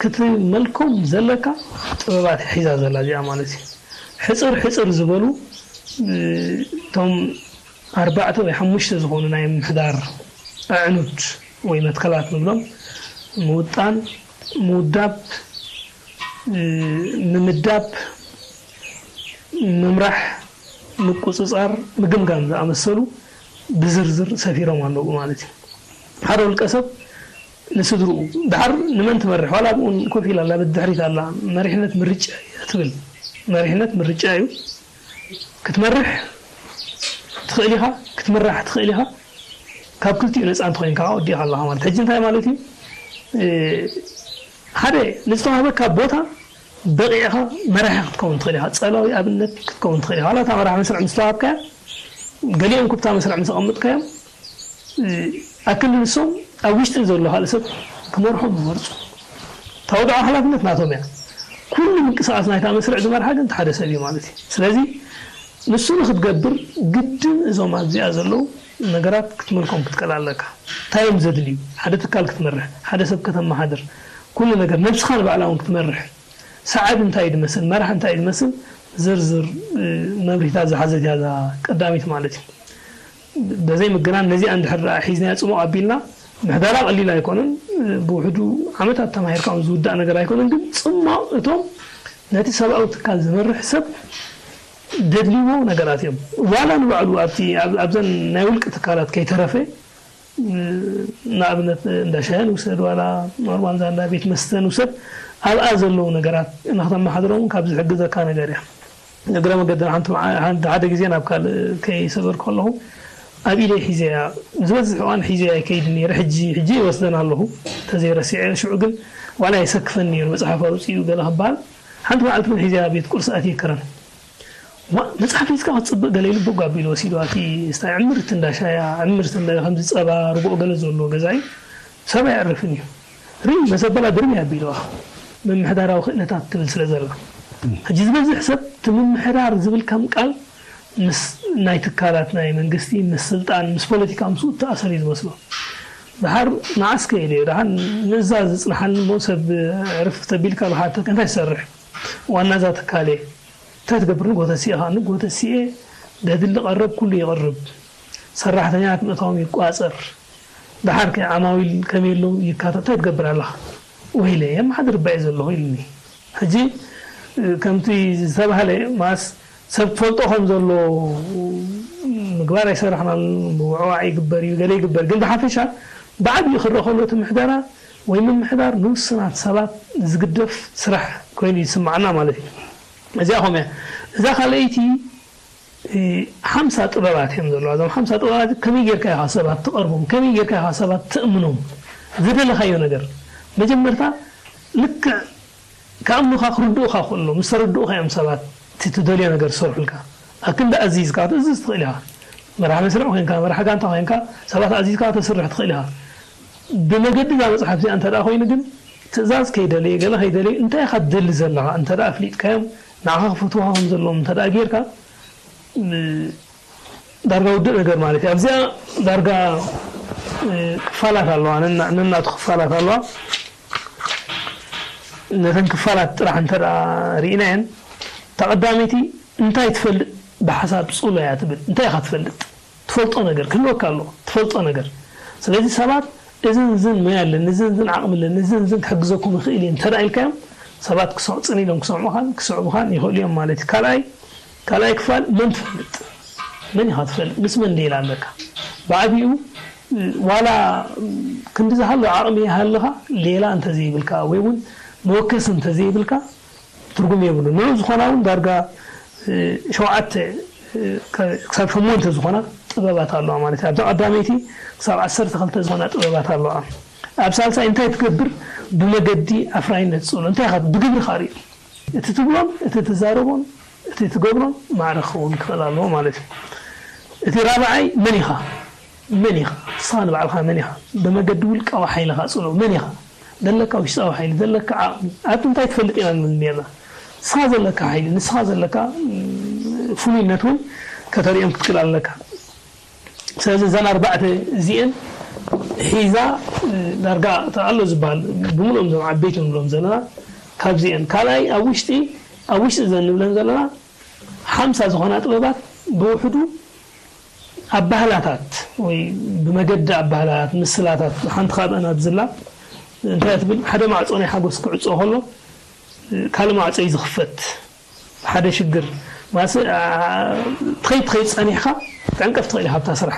ክትመልኮም ዘለካ ጥበባት ሒዛ ዘላ እዚኣ ማለት እዩ። ሕፅር ሕፅር ዝበሉ እቶም ኣርባዕተ ወይ ሓሙሽተ ዝኾኑ ናይ ምምሕዳር ኣዕኑድ ወይ መትከላት ንብሎም ምውጣን፣ ምውዳብ፣ ምምዳብ፣ ምምራሕ፣ ምቁፅፃር፣ ምግምጋም ዝኣመሰሉ ብዝርዝር ሰፊሮም ኣለዉ ማለት እዩ። ሓደ ውልቀ ሰብ ንስድርኡ ድሓር ንመን ትመርሕ? ዋላ ኣብኡ ኮፍ ኢላ ኣላ፣ ብድሕሪት ኣላ። መሪሕነት ምርጫ እያ ትብል። መሪሕነት ምርጫ እዩ። ክትመርሕ ትኽእል ኢኻ፣ ክትምራሕ ትኽእል ኢኻ። ካብ ክልቲኡ ነፃ እንተኾይንካ ወዲእኻ ኣለኻ ማለት። ሕጂ እንታይ ማለት እዩ? ሓደ ንዝተዋህበካ ቦታ በቂዕኻ መራሒ ክትከውን ትኽእል ኢኻ። ጸላዊ ኣብነት ክትከውን ትኽእል ኢኻ። ዋላ እታ መራሒ መስርዕ ምስ ተዋሃብካያ፣ ገሊኦም ኩብታ መስርዕ ምስ ኣቐምጥካዮም፣ ኣክል ንሶም ኣብ ውሽጢ ዘሎ ካልእ ሰብ ክመርሖም ዝመርፁ። እታ ወድዓዊ ሓላፍነት ናቶም እያ። ኩሉ ምንቅስቃስ ናይታ መስርዕ ዝመርሓ ግን እቲ ሓደ ሰብ እዩ ማለት እዩ። ስለዚ ንሱ ንክትገብር ግድን እዞም ኣብዚኣ ዘለዉ ነገራት ክትመልኮም ክትክእል ኣለካ። እንታይ እዮም ዘድልዩ? ሓደ ትካል ክትመርሕ፣ ሓደ ሰብ ከተመሓድር፣ ኩሉ ነገር ነብስኻ ንባዕላ እውን ክትመርሕ፣ ሰዓቢ እንታይ እዩ ዝመስል፣ መራሕ እንታይ እዩ ዝመስል፣ ዝርዝር መብርሂታት ዝሓዘት እያ እዛ ቀዳሚት ማለት እዩ። በዘይ ምግናን ነዚኣ እንድሕር ደኣ ሒዝናያ ጽሙቕ ኣቢልና ምሕዳራ ቀሊል ኣይኮነን። ብውሕዱ ዓመታት ተማሂርካ እውን ዝውዳእ ነገር ኣይኮነን። ግን ጽማቕ እቶም ነቲ ሰብኣዊ ትካል ዝመርሕ ሰብ ደድልይዎ ነገራት እዮም። ዋላ ንባዕሉ ኣብቲ ኣብዘን ናይ ውልቂ ትካላት ከይተረፈ ንኣብነት እንዳ ሻሂ ንውሰድ ዋላ ኖርማል እዛ እንዳ ቤት መስተ ንውሰድ ኣብኣ ዘለዉ ነገራት ንክተመሓድሮም ካብ ዝሕግዘካ ነገር እያ። እግረ መገድና ሓንቲ ሓደ ግዜ ናብ ካልእ ከይሰገር ከለኹ ኣብ ኢደይ ሒዘያ ዝበዝሕ እዋን ሒዘያ ይከይድ ነይረ። ሕጂ ሕጂ ይወስደን ኣለኹ ተዘይረሲዐ ሽዑ ግን ዋላ የሰክፈን ነይሩ መፅሓፍ ኣውፅኡ ገለ ክበሃል ሓንቲ መዓልቲ እውን ሒዘያ ቤት ቁርሲ ኣትየ ክረን ዋ መጽሓፍ ሒዝካ ክትጽብእ ገለ ኢሉ ብጓ ኣቢሉ ወሲድዋ እቲ ስታይ ዕምርቲ እንዳ ሻያ ዕምርቲ እንዳ ከምዚ ጸባ ርግኦ ገለ ዘለዎ ገዛ እዩ ሰብ ኣየዕርፍን እዩ ርኢ መሰበላ ድርብያ ኣቢልዋ ምምሕዳራዊ ክእለታት ትብል ስለ ዘላ ሕጂ ዝበዝሕ ሰብ እቲ ምምሕዳር ዝብል ከም ቃል ምስ ናይ ትካላት ናይ መንግስቲ ምስ ስልጣን ምስ ፖለቲካ ምስኡ እተኣሰር እዩ ዝመስሎ ድሓር መዓስ ከይሉ እዩ ድሓን ምእዛዝ ዝጽንሓኒ እሞ ሰብ ዕርፍ ተቢልካ ብሓተት እንታይ ትሰርሕ ዋና እዛ ትካል እየ እንታይ ትገብር ንግሆ ተሲእኻ ንግሆ ተሲኤ ደድሊ ቀረብ ኩሉ ይቕርብ ሰራሕተኛታት ምእታዎም ይቋፀር ደሓር ከ ዓማዊል ከመይ ኣለዉ ይካታተል እንታይ ትገብር ኣለኻ ወይለ የመሓድር እባ እየ ዘለኹ ኢሉኒ ሕጂ ከምቲ ዝተባህለ ማስ ሰብ ትፈልጦ ከም ዘሎ ምግባር ኣይሰራሕናን ምውዕዋዕ ይግበር እዩ ገለ ይግበር ግን ብሓፈሻ ብዓብዩ ክረአ ከሎ እቲ ምሕደራ ወይ ምምሕዳር ንውስናት ሰባት ዝግደፍ ስራሕ ኮይኑ ይስማዓና ማለት እዩ። እዚኣ ከምያ እዛ ካልኣይቲ ሓምሳ ጥበባት እዮም ዘለዋ። እዞም ሓምሳ ጥበባት ከመይ ጌርካ ኢኻ ሰባት ትቐርቦም፣ ከመይ ጌርካ ኢኻ ሰባት ትእምኖም፣ ዝደለኻዮ ነገር መጀመርታ ልክዕ ክኣምኑኻ ክርድኡኻ ከሎ ምስ ተረድኡኻ እዮም ሰባት እቲ ትደልዮ ነገር ዝሰርሑልካ። ኣክንዲ ኣዚዝካ ክትእዝዝ ትኽእል ኢኻ። መራሕ መስርዕ ኮይንካ፣ መራሕ ጋንታ ኮይንካ ሰባት ኣዚዝካ ከተስርሕ ትኽእል ኢኻ። ብመገዲ እዛ መፅሓፍ እዚኣ እንተ ደኣ ኮይኑ ግን ትእዛዝ ከይደለየ ገለ ከይደለየ እንታይ ኢኻ ትደሊ ዘለኻ እንተ ደኣ ኣፍሊጥካዮም ንዓኻ ክፈትውኻ ከም ዘለዎም እንተ ደኣ ጌርካ ዳርጋ ውድእ ነገር ማለት እዩ ኣብዚኣ ዳርጋ ክፋላት ኣለዋ ነናቱ ክፋላት ኣለዋ ነተን ክፋላት ጥራሕ እንተ ርኢናየን ተቐዳመይቲ እንታይ ትፈልጥ ብሓሳብ ፅሎ እያ ትብል እንታይ ኢኻ ትፈልጥ ትፈልጦ ነገር ክህልወካ ኣለዎ ትፈልጦ ነገር ስለዚ ሰባት እዝን ዝን ሞያ ኣለኒ እዝን ዝን ዓቕሚ ኣለኒ እዝን ዝን ክሕግዘኩም ይኽእል እየ እንተ ኢልካዮም ሰባት ክሰዕፅን ኢሎም ክሰምዑኻን ክስዕቡኻን ይኽእሉ እዮም ማለት እዩ ካልኣይ ካልኣይ ክፋል መን ትፈልጥ መን ኢኻ ትፈልጥ ምስ መን ሌላ ኣለካ ብዓብኡ ዋላ ክንዲ ዝሃሎ ዓቕሚ ይሃልኻ ሌላ እንተዘይብልካ ወይ እውን መወከሲ እንተዘይብልካ ትርጉም የብሉ ንዑ ዝኾና እውን ዳርጋ ሸውዓተ ክሳብ ሸሞንተ ዝኾና ጥበባት ኣለዋ ማለት እዩ ኣብዛ ቀዳመይቲ ክሳብ ዓሰርተ ክልተ ዝኾና ጥበባት ኣለዋ ኣብ ሳልሳይ እንታይ ትገብር ብመገዲ ኣፍራይነት ፅእሎ እንታይ ኢኻ ብግብሪ ካርኢ እቲ ትብሎን እቲ ትዛረቦን እቲ ትገብሮን ማዕረ ክኸውን ክኽእል ኣለዎ ማለት እዩ እቲ ራብዓይ መን ኢኻ መን ኢኻ ንስኻ ንባዕልኻ መን ኢኻ ብመገዲ ውልቃዊ ሓይልኻ ፅእሎ መን ኢኻ ዘለካ ውሽጣዊ ሓይሊ ዘለካ ዓቕሚ ኣብቲ እንታይ ትፈልጥ ኢና ንብል ነርና ንስኻ ዘለካ ሓይሊ ንስኻ ዘለካ ፍሉይነት እውን ከተርእዮም ክትክእል ኣለካ ስለዚ እዘን ኣርባዕተ እዚአን ሒዛ ዳርጋ ኣሎ ዝበሃል ብምልኦም ዞም ዓበይቲ ንብሎም ዘለና ካብዚአን ካልኣይ ኣብ ውሽጢ ኣብ ውሽጢ እዘን ንብለን ዘለና ሓምሳ ዝኾና ጥበባት ብውሕዱ ኣባህላታት ወይ ብመገዲ ኣባህላታት ምስላታት ሓንቲ ካብአን ኣብዝላ እንታይ ትብል ሓደ ማዕፆ ናይ ሓጎስ ክዕፆ ከሎ ካልእ ማዕፆ እዩ ዝኽፈት ሓደ ሽግር ማስ ትኸይድ ትኸይድ ፀኒሕካ ትዕንቀፍ ትኽእል ኢኻ ኣብታ ስራሕ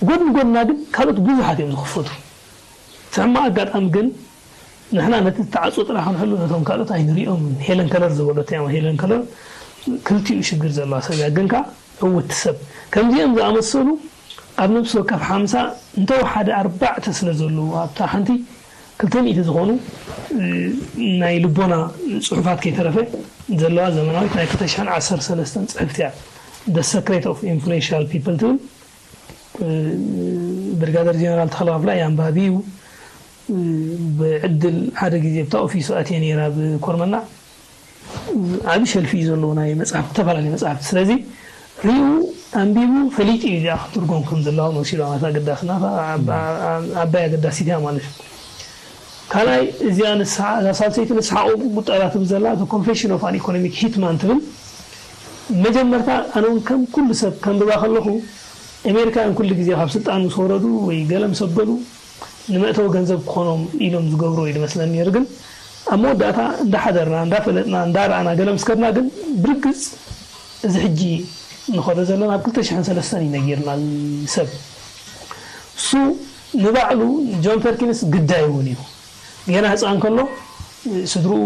ጎድኒ ጎድና ግን ካልኦት ብዙሓት እዮም ዝኽፈቱ እቲ ሕማቕ ኣጋጣሚ ግን ንሕና ነቲ ዝተዓፅወ ጥራሕ ክንሕሉ ነቶም ካልኦት ኣይንሪኦምን ሄለን ከለር ዝበሎት እያ ሄለን ከለር ክልቲኡ ሽግር ዘለዋ ሰብ እያ ግን ከዓ ዕውቲ ሰብ ከምዚኦም ዝኣመሰሉ ኣብ ነብሲ ወከፍ ሓምሳ እንተወሓደ ኣርባዕተ ስለ ዘለዉ ኣብታ ሓንቲ ክልተ ሚእቲ ዝኾኑ ናይ ልቦና ፅሑፋት ከይተረፈ ዘለዋ ዘመናዊት ናይ ክልተ ሽሕን ዓሰርተ ሰለስተን ፅሕፍቲ እያ The Secret of Influential People ትብል ብሪጋደር ጀነራል ተኽለ ክፍላይ ኣንባቢ እዩ ብዕድል ሓደ ግዜ ኣብታ ኦፊሱ ኣትየ ነይራ ብኮርመና። ዓቢ ሸልፊ እዩ ዘለዎ ናይ መጽሓፍ፣ ዝተፈላለዩ መጽሓፍቲ። ስለዚ ሪኡ፣ ኣንቢቡ፣ ፈሊጡ እዩ እዚኣ ክትትርጎም ከም ዘለዋ መሲሉ። ኣታ ኣገዳሲ ናታ ዓባይ ኣገዳሲት እያ ማለት እዩ። ካልኣይ እዚኣ ንስሓ፣ እዛ ሳልሰይቲ ንስሓ ቁጠባ ትብል ዘላ The Confession of an Economic Hitman ትብል። መጀመርታ ኣነ እውን ከም ኩሉ ሰብ ከንብባ ከለኹ፣ ኣሜሪካውያን ኩሉ ግዜ ካብ ስልጣን ምስ ወረዱ ወይ ገለ ምስ ኣበሉ ንመእተዊ ገንዘብ ክኾኖም ኢሎም ዝገብርዎ እዩ ዝመስለኒ ነይሩ። ግን ኣብ መወዳእታ እንዳሓደርና፣ እንዳፈለጥና፣ እንዳረኣና ገለ ምስ ከድና ግን ብርግጽ እዚ ሕጂ ንኸዶ ዘለና ኣብ ክልተ ሽሕን ሰለስተን እዩ ነጊርና ሰብ። እሱ ንባዕሉ ጆን ፐርኪንስ ግዳይ እውን እዩ። ገና ህፃን ከሎ ስድርኡ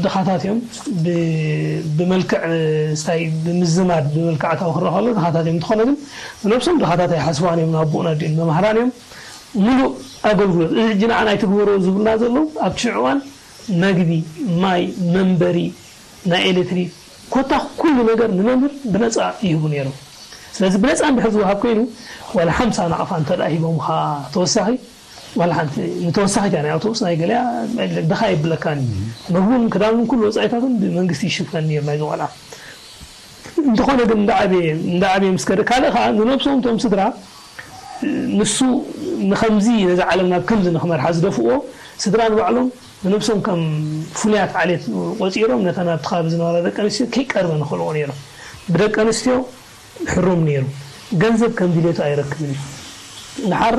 ድኻታት እዮም። ብ-፣ ብመልክዕ ስታይ ብምዝማድ ብመልክዕ ኣታዊ ክረአ ከሎ ድኻታት እዮም። እንተኾነ ግን ንነብሶም ድኻታት ኣይሓስብዋን እዮም። ንኣቦኡን ኣዲኡን መማህራን እዮም። ሙሉእ ኣገልግሎት እዚ ሕጂ ንዓና ኣይትግበሮ ዝብሉና ዘለዉ ኣብቲ ሽዑ እዋን መግቢ፣ ማይ፣ መንበሪ፣ ናይ ኤሌክትሪክ ኮታ ኩሉ ነገር ንመምህር ብነፃ ይህቡ ነይሮም። ስለዚ ብነፃ እንድሕር ዝወሃብ ኮይኑ ዋላ ሓምሳ ናቕፋ እንተ ደኣ ሂቦምኻ ተወሳኺ ዋላ ሓንቲ ንተወሳኺት እያ ናይ ኣውቶቡስ ናይ ገለያ ድኻ የብለካን እዩ። ምግቡን ክዳኑን ኩሉ ወፃኢታቱን ብመንግስቲ ይሽፈን ነይሩ ናይዚ ቆልዓ። እንተኾነ ግን እንዳዓበየ እንዳዓበየ ምስ ከደ ካልእ ከዓ ንነብሶም እቶም ስድራ ንሱ ንኸምዚ ነዚ ዓለም ናብ ከምዚ ንኽመርሓ ዝደፍእዎ ስድራ ንባዕሎም ንነብሶም ከም ፍሉያት ዓሌት ቆፂሮም ነተን ኣብቲ ከባቢ ዝነበራ ደቂ ኣንስትዮ ከይቀርበ ንኽልኦ ነይሮም። ብደቂ ኣንስትዮ ሕሩም ነይሩ። ገንዘብ ከም ድሌቱ ኣይረክብን እዩ። ድሓር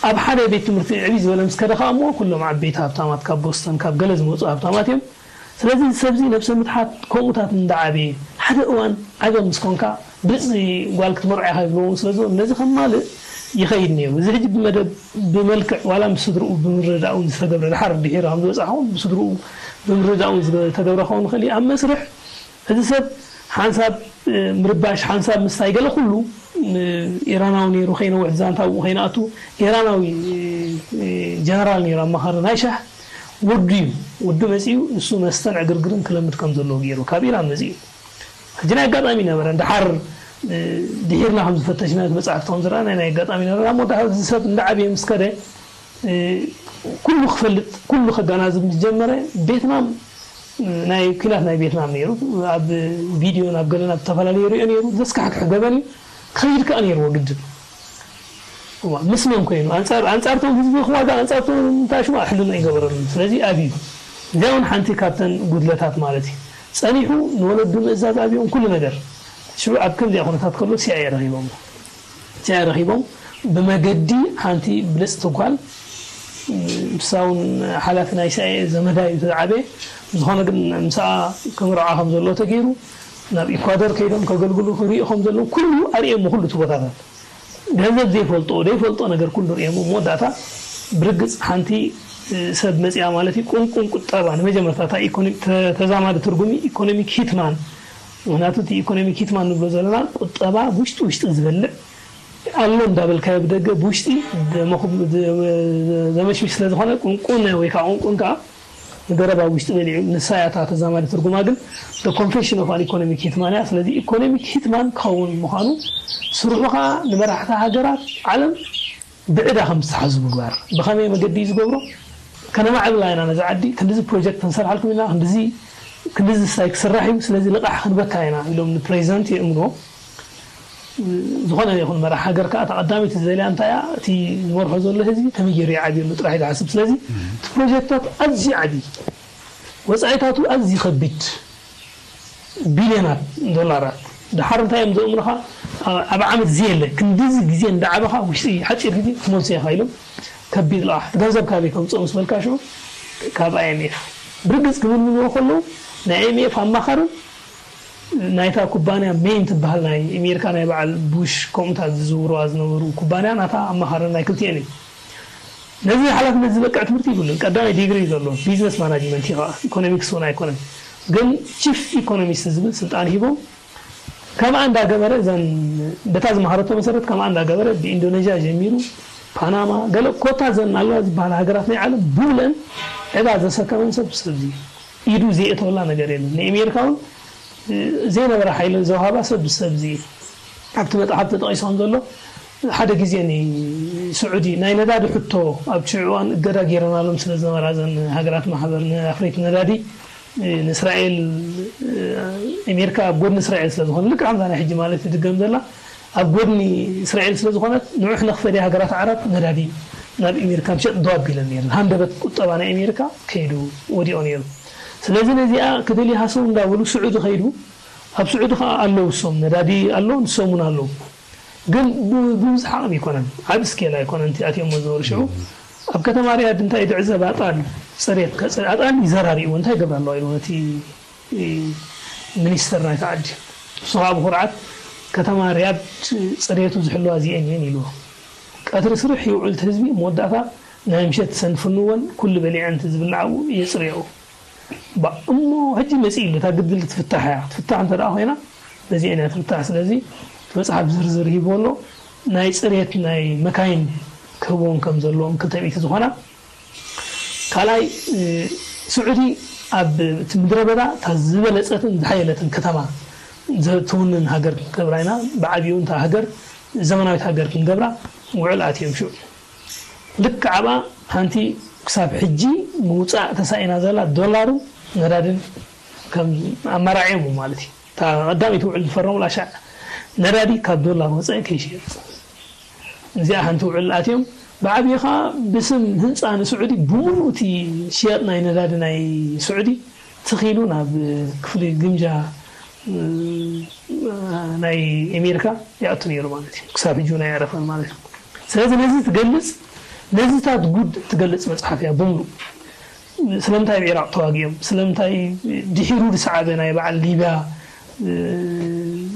ኣብ ሓደ ቤት ትምህርቲ ዕብይ ዝበለ ምስ ከደ ከዓ እሞ ኩሎም ዓበይቲ ሃብታማት ካብ ቦስተን ካብ ገለ ዝመፁ ሃብታማት እዮም። ስለዚ እዚ ሰብዚ ነብሰ ምትሓት ከምኡታት እንዳዓበየ ሓደ እዋን ዓገብ ምስ ኮንካ ብልፅቲ ጓል ክትመርዖ ኢኻ ይብልዎ ስለ ዝበሉ ነዚ ከማልእ ይኸይድ ነይሩ። እዚ ሕጂ ብመደብ ብመልክዕ ዋላ ምስ ስድርኡ ብምርዳእ እውን ዝተገብረ ድሓር ድሒሩ ከም ዝበፅሓ እውን ብስድርኡ ብምርዳእ እውን ዝተገብረ ክኸውን ይኽእል እዩ። ኣብ መስርሕ እዚ ሰብ ሓንሳብ ምርባሽ ሓንሳብ ምስታይ ገለ ኩሉ ኢራናዊ ነይሩ ከይነውሕ ዛንታ ኣብኡ ከይንኣቱ ኢራናዊ ጀነራል ነይሩ ኣማኻሪ ናይ ሻህ ወዱ እዩ። ወዱ መፂኡ ንሱ መስተን ዕግርግርን ክለምድ ከም ዘለዎ ገይሩ ካብ ኢራን መፂኡ ሕጂ ናይ ኣጋጣሚ ነበረ ድሓር ድሒርና ከም ዝፈተሽና እቲ መፅሓፍቲ ከም ዝረኣና ናይ ኣጋጣሚ ነበረ ኣብ መወዳእታ እዚ ሰብ እንዳዓብየ ምስ ከደ ኩሉ ክፈልጥ ኩሉ ከጋናዝብ ምስ ጀመረ ቬትናም ናይ ኲናት ናይ ቬትናም ነይሩ ኣብ ቪድዮ ናብ ገለ ናብ ዝተፈላለዩ ሪኦ ነይሩ ዘስካሕክሕ ገበን እዩ ክኸይድ ከዓ ነይርዎ ግድን እዋ ምስ መን ኮይኑ ኣንፃር ኣንፃርቶም ህዝቢ ክዋጋ ኣንፃርቶም ታሽማ ሕልና ይገበረሉ ስለዚ ኣብዩ እዚኣ እውን ሓንቲ ካብተን ጉድለታት ማለት እዩ ፀኒሑ ንወለዱ ምእዛዝ ኣብዮም ኩሉ ነገር ሽዑ ኣብ ከምዚኣ ኩነታት ከሎ ሲኣይ ረኺቦም ሲኣይ ረኺቦም ብመገዲ ሓንቲ ብልፅቲ ጓል ንሳ እውን ሓላፊ ናይ ሲኣይኤ ዘመዳ እዩ ዝዓበየ ዝኾነ ግን ምሳኣ ክምርዓ ከም ዘለዎ ተገይሩ ናብ ኢኳዶር ከይዶም ከገልግሉ ክሪኡ ከም ዘለዉ ኩሉ ኣርእየሞ ኩሉ እቲ ቦታታት ገንዘብ ዘይፈልጦ ዘይፈልጦ ነገር ኩሉ ርእየሞ መወዳእታ ብርግፅ ሓንቲ ሰብ መፅያ ማለት እዩ ቁንቁን ቁጠባ ንመጀመርታ እታ ተዛማዲ ትርጉሚ ኢኮኖሚክ ሂትማን ምክንያቱ እቲ ኢኮኖሚክ ሂትማን ንብሎ ዘለና ቁጠባ ውሽጢ ውሽጢ ዝበልዕ ኣሎ እንዳበልካዮ ብደገ ብውሽጢ ዘመሽሚሽ ስለዝኾነ ቁንቁነ ወይ ከዓ ቁንቁን ከዓ ንገረብ ኣብ ውሽጢ በሊዑ ንሳ እያ እታ ተዛማዲ ትርጉማ ግን the confession of an economic hitman እያ ስለዚ ኢኮኖሚክ ሂትማን ክኸውን ምዃኑ ስርሑ ከዓ ንመራሕቲ ሃገራት ዓለም ብዕዳ ከም ዝተሓዙ ምግባር ብኸመይ መገዲ እዩ ዝገብሮ ከነማዕብላ ኢና ነዚ ዓዲ ክንድዚ ፕሮጀክት ክንሰርሓልኩም ኢና ክንድዚ ክንድዚ ስታይ ክስራሕ እዩ ስለዚ ልቓሕ ክንበካ ኢና ኢሎም ንፕሬዚደንት የእምንዎ ዝኾነ ይኹን መራሕ ሃገር ከዓ ተቐዳሚት ዝደልያ እንታይ እያ እቲ ዝመርሖ ዘሎ ህዝቢ ከመይ ገይሩ ይዓብየሉ ጥራሕ ዝሓስብ ስለዚ እቲ ፕሮጀክታት ኣዝዩ ዓብዪ ወፃኢታቱ ኣዝዩ ከቢድ ቢልዮናት ዶላራት ድሓር እንታይ እዮም ዘእምሩኻ ኣብ ዓመት ዝየለ ክንድዚ ግዜ እንዳዓበኻ ውሽጢ ሓፂር ግዜ ትመልሶ ኢኻ ኢሎም ከቢድ ልቓሕ ገንዘብ ካበይ ከምፅኦ ምስ በልካ ሽዑ ካብ ኣይኤምኤፍ ብርግፅ ክምልምልዎ ከለዉ ናይ ኣይኤምኤፍ ኣማኻርን ናይታ ኩባንያ ሜይን ትበሃል ናይ ኣሜሪካ ናይ በዓል ቡሽ ከምኡታት ዝዝውርዋ ዝነበሩ ኩባንያ ናታ ኣማኻርን ናይ ክልቲኤን እዩ ነዚ ሓላፍነት ዝበቅዕ ትምህርቲ ይብሉን ቀዳማይ ዲግሪ እዩ ዘሎ ቢዝነስ ማናጅመንት እዩ ከዓ ኢኮኖሚክስ እውን ኣይኮነን ግን ቺፍ ኢኮኖሚስት ዝብል ስልጣን ሂቦም ከምኣ እንዳገበረ እዘን በታ ዝመሃረቶ መሰረት ከምኣ እንዳገበረ ብኢንዶኔዥያ ጀሚሩ ፓናማ ገለ ኮታ ዘን ኣለዋ ዝበሃላ ሃገራት ናይ ዓለም ብሙለን ዕዳ ዘሰከመን ሰብ ሰብዚ ኢዱ ዘየእተወላ ነገር የለን ናይ ኣሜሪካ እውን ዘይነበረ ሓይሊ ዘውሃባ ሰብ ሰብዚ ኣብቲ መፅሓፍ ተጠቂሱ ከም ዘሎ ሓደ ግዜ ንስዑዲ ናይ ነዳዲ ሕቶ ኣብ ሽዑ እዋን እገዳ ገይረናሎም ስለ ዝነበራ እዘን ሃገራት ማሕበር ንኣፍረይቲ ነዳዲ ንእስራኤል ኣሜሪካ ኣብ ጎድኒ እስራኤል ስለ ዝኾነ ልክዕ ከምዛ ናይ ሕጂ ማለት ትድገም ዘላ ኣብ ጎድኒ እስራኤል ስለ ዝኾነት ንዑሕ ነኽፈድያ ሃገራት ዓረብ ነዳዲ ናብ ኣሜሪካ ምሸጥ ደው ኣቢለን ነይረን። ሃንደበት ቁጠባ ናይ ኣሜሪካ ከይዱ ወዲቑ ነይሩ። ስለዚ ነዚኣ ክደልያ ሃሰው እንዳበሉ ስዑዲ ከይዱ ኣብ ስዑዲ ከዓ ኣለዉ እሶም ነዳዲ ኣሎ ንሶም እውን ኣለዉ። ግን ብብዙሕ ዓቕሚ ኣይኮነን ዓብ ስኬል ኣይኮነን እቲ ኣትዮም ዝነበሩ ሽዑ ኣብ ከተማ ሪያድ እንታይ ድዕዘብ ኣጣል ፅሬት ኣጣል ይዘራሪእዎ እንታይ ይገብራ ኣለዋ ኢሉ ነቲ ሚኒስተር ናይቲ ዓዲ ንሱ ከዓ ብኩርዓት ከተማ ሪያድ ፅሬቱ ዝሕልዋ እዚአን እየን ኢልዎ። ቀትሪ ስርሕ ይውዕል እቲ ህዝቢ መወዳእታ ናይ ምሸት ሰንፍንወን ኩሉ በሊዐን እቲ ዝብላዕ ኣብኡ የፅርያኡ። እሞ ሕጂ መፂእ ኢሉ እታ ግድል ትፍታሕ እያ ክትፍታሕ እንተ ደኣ ኮይና በዚአን እያ ትፍታሕ ስለዚ እቲ መፅሓፍ ዝርዝር ሂቦ ኣሎ። ናይ ፅሬት ናይ መካይን ክህቦም ከም ዘለዎም ክልተ ሚእቲ ዝኾና ካልኣይ ስዑዲ ኣብ እቲ ምድረ በዳ እታ ዝበለፀትን ዝሓየለትን ከተማ ትውንን ሃገር ክንገብራ ኢና ብዓብኡ እንታ ሃገር ዘመናዊት ሃገር ክንገብራ ውዕል ኣትዮም ሽዑ ልክዕ ኣብኣ ሓንቲ ክሳብ ሕጂ ምውፃእ ተሳኢና ዘላ ዶላርን ነዳድን ከም ኣማራዒ እዮም ማለት እዩ። እታ ቀዳመይቲ ውዕል ዝፈረሙላ ሻዕ ነዳዲ ካብ ዶላር ወፃኢ ከይሽየጥ እዚኣ ሓንቲ ውዕል ኣትዮም ብዓብዪ ከዓ ብስም ህንፃ ንስዑዲ ብምሉእ እቲ ሽያጥ ናይ ነዳዲ ናይ ስዑዲ ትኺሉ ናብ ክፍሊ ግምጃ ናይ ኣሜሪካ ይኣቱ ነይሩ ማለት እዩ ክሳብ ሕጂ ናይ ኣረፈን ማለት እዩ ስለዚ ነዚ ትገልፅ ነዚታት ጉድ ትገልፅ መፅሓፍ እያ ብምሉእ ስለምንታይ ኣብ ኢራቅ ተዋጊኦም ስለምንታይ ድሒሩ ዝሰዓበ ናይ በዓል ሊብያ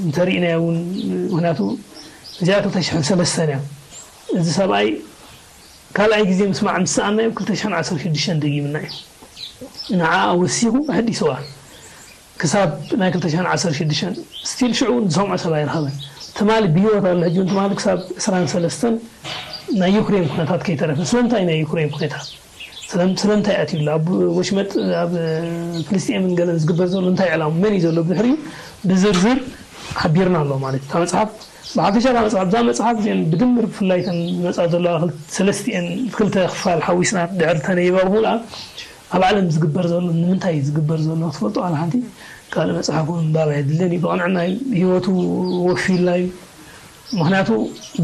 እንተሪእናዮ እውን ምክንያቱ እዚኣ ክልተ ሽሕን ሰለስተን እያ እዚ ሰብኣይ ካልኣይ ግዜ ምስማዕ ምስ ሰኣናዮ ክልተ ሽሕን ዓሰርተ ሽዱሽተን ደጊምና እዩ ንዓ ወሲኹ ኣሕዲስዋ ክሳብ ናይ ክልተ ሽሕን ዓሰርተ ሽዱሽተን ስቲል ሽዑ እውን ዝሰምዖ ሰብ ኣይረኸበን ትማሊ ብሂወት ኣሎ ሕጂ እውን ትማሊ ክሳብ ዕስራን ሰለስተን ናይ ዩክሬን ኩነታት ከይተረፈ ስለምንታይ ናይ ዩክሬን ኩነታት ስለምንታይ ኣትዩላ ኣብ ወሽመጥ ኣብ ፍልስጤምን ገለን ዝግበር ዘሎ እንታይ ዕላሙ መን እዩ ዘሎ ብድሕሪኡ ብዝርዝር ሓቢርና ኣሎ ማለት እታ መፅሓፍ ብሓፈሻ እታ መፅሓፍ እዛ መፅሓፍ እዚአን ብድምር ብፍላይ እተን ዝመፃ ዘለዋ ሰለስቲአን ክልተ ክፋል ሓዊስና ድሕሪ ተነይባ ብሙልኣ ኣብ ዓለም ዝግበር ዘሎ ንምንታይ ዝግበር ዘሎ ክትፈልጦ ዋላ ሓንቲ ካልእ መፅሓፍ እውን ምንባብ ኣየድልን እዩ ብቕንዕና ህይወቱ ወፊዩላ እዩ ምኽንያቱ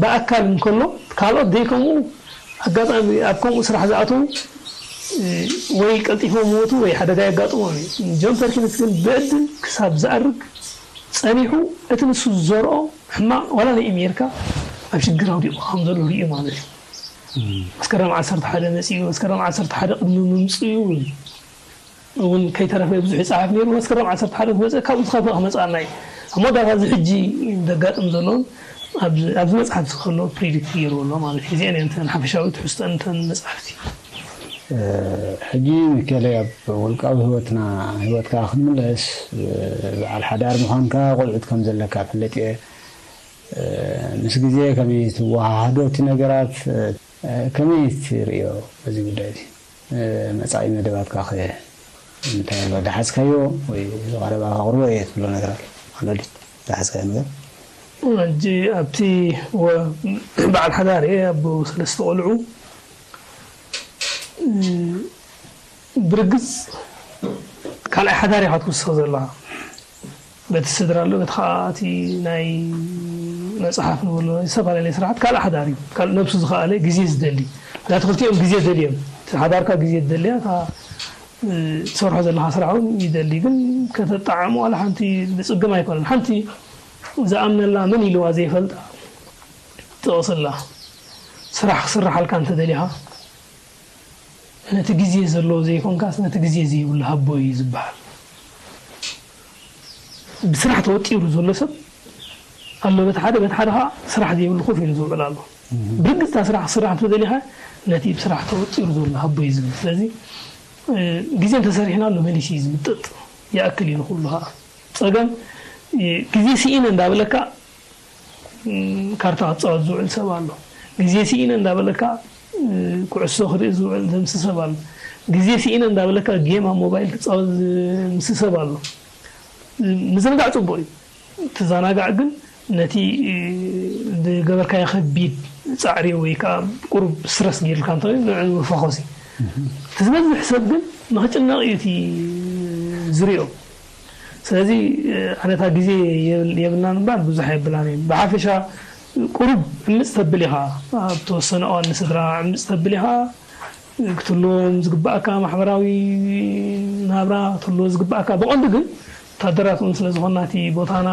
ብኣካል እንከሎ ካልኦት ደይ ከምኡ ኣጋጣሚ ኣብ ከምኡ ስራሕ ዝኣተዉ ወይ ቀልጢፎም ሞቱ ወይ ሓደጋ የጋጥሞም እዩ ጆን ፐርኪንስ ግን ብዕድል ክሳብ ዝኣርግ ጸኒሑ እቲ ንሱ ዝዘርኦ ሕማቕ ዋላ ናይ ኣሜሪካ ኣብ ሽግር ኣውዲቑ ከም ዘሎ ርእዩ ማለት እዩ መስከረም ዓሰርተ ሓደ መጺኡ መስከረም ዓሰርተ ሓደ ቅድሚ ምምጽኡ እውን እውን ከይተረፈ ብዙሕ ይጸሓፍ ነይሩ መስከረም ዓሰርተ ሓደ ዝመጸ ካብኡ ዝኸፍእ ክመጽኣና እዩ ኣብ መወዳእታ እዚ ሕጂ ዘጋጥም ዘሎን ኣብዚ መጽሓፍ እዚ ከሎ ፕሪዲክት ገይርዎ ኣሎ ማለት እዩ እዚአን እየን እተን ሓፈሻዊ ትሕዝተን እተን መጽሓፍቲ ሕጂ ሚካኤለይ ኣብ ውልቃዊ ህይወትና ህይወትካ ክንምለስ በዓል ሓዳር ምዃንካ ቆልዑት ከም ዘለካ ፍለጥ እየ ምስ ግዜ ከመይ ትወሃሃዶ እቲ ነገራት ከመይ ትርእዮ በዚ ጉዳይ እዚ መጻኢ መደባትካ ከ እንታይ ኣሎ ዝሓዝካዮ ወይ ዝቐረባ ከቕርቦ እየ ትብሎ ነገር ኣሎ ኣሎ ድዩ ዝሓዝካዮ ነገር ሕጂ ኣብቲ በዓል ሓዳር እየ ኣቦ ሰለስተ ቆልዑ ብርግጽ ካልኣይ ሓዳር ኢኻ ትውስኽ ዘለኻ በቲ ስድራ ኣሎ በቲ ከዓ እቲ ናይ መፅሓፍ ንብሎ ዝተፈላለዩ ስራሓት ካልእ ሓዳር እዩ ካልእ ነብሱ ዝኸኣለ ግዜ ዝደሊ ናቲ ክልቲኦም ግዜ ደልዮም እቲ ሓዳርካ ግዜ ዝደልያ እታ ትሰርሖ ዘለካ ስራሕ እውን ይደሊ ግን ከተጣዓሙ ዋላ ሓንቲ ዝፅግም ኣይኮነን ሓንቲ ዝኣምነላ መን ኢልዋ ዘይፈልጣ ጥቕስላ ስራሕ ክስርሓልካ እንተደሊኻ ነቲ ግዜ ዘለዎ ዘይኮንካስ ነቲ ግዜ ዘይብሉ ሃቦ እዩ ዝበሃል። ብስራሕ ተወጢሩ ዘሎ ሰብ ኣሎ በቲ ሓደ በቲ ሓደ ከዓ ስራሕ ዘይብሉ ኮፍ ኢሉ ዝውዕል ኣሎ። ብርግጽ እታ ስራሕ ክስራሕ እንተደሊኻ ነቲ ብስራሕ ተወጢሩ ዘሎ ሃቦ እዩ ዝብል። ስለዚ ግዜ እንተሰሪሕናሉ መሊሱ እዩ ዝምጥጥ። ይኣክል እዩ ንኹሉ ከዓ። ጸገም ግዜ ስኢነ እንዳበለካ ካርታ ክጻወት ዝውዕል ሰብ ኣሎ። ግዜ ስኢነ እንዳበለካ ኩዕሶ ክርኢ ዝውዕል ዘምሲ ሰብ ኣሎ። ግዜ ስኢነ እንዳበለካ ጌም ኣብ ሞባይል ክጻወት ዘምሲ ሰብ ኣሎ። ምዝንጋዕ ጽቡቕ እዩ። ትዘናጋዕ ግን ነቲ ዝገበርካዮ ከቢድ ጻዕሪ ወይ ከዓ ቁሩብ ስትረስ ገይሩልካ እንተኾይኑ ንዕኡ ፈኾሲ። እቲ ዝበዝሕ ሰብ ግን ንኽጭነቕ እዩ እቲ ዝሪኦ። ስለዚ ኣነታ ግዜ የብልናን እምበር ብዙሕ የብላን እዩ። ብሓፈሻ ቁሩብ ዕምፅ ተብል ኢኻ፣ ኣብ ተወሰነ እዋን ንስድራ ዕምፅ ተብል ኢኻ። ክትህልዎም ዝግባእካ ማሕበራዊ ናብራ ክትህልዎ ዝግባእካ፣ ብቐንዱ ግን ወታደራት እውን ስለ ዝኾንና እቲ ቦታና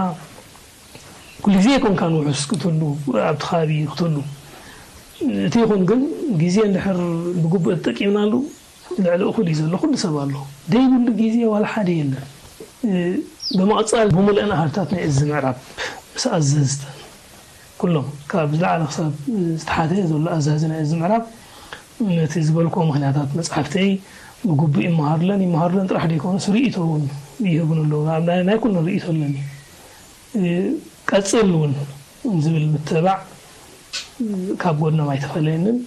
ኩሉ ግዜ ኣይኮንካን ውሑስ ክትህሉ ኣብቲ ከባቢ ክትህሉ። እቲ ይኹን ግን ግዜ እንድሕር ብግቡእ ተጠቂምናሉ ልዕሊ እኹል እዩ ዘሎ። ኩሉ ሰብ ኣሎ። ዘይብሉ ግዜ ዋላ ሓደ የለን። ብምቕጻል ብምሉአን ኣሃዱታት ናይ እዚ ምዕራብ ምስ ኣዘዝተን ኩሎም ካብ ዝለዓለ ክሳብ ዝተሓተ ዘሎ ኣዛዚ ናይ እዚ ምዕራብ ነቲ ዝበልክዎ ምኽንያታት መጻሕፍተይ ብግቡእ ይመሃሩለን። ይመሃሩለን ጥራሕ ደይኮኑስ ርእይቶ እውን ይህቡን ኣለዉ። ኣብ ናይ ናይ ኩለን ርእይቶ ኣለኒ። ቀጽል እውን ዝብል ምትብባዕ ካብ ጎድኖም ኣይተፈለየንን።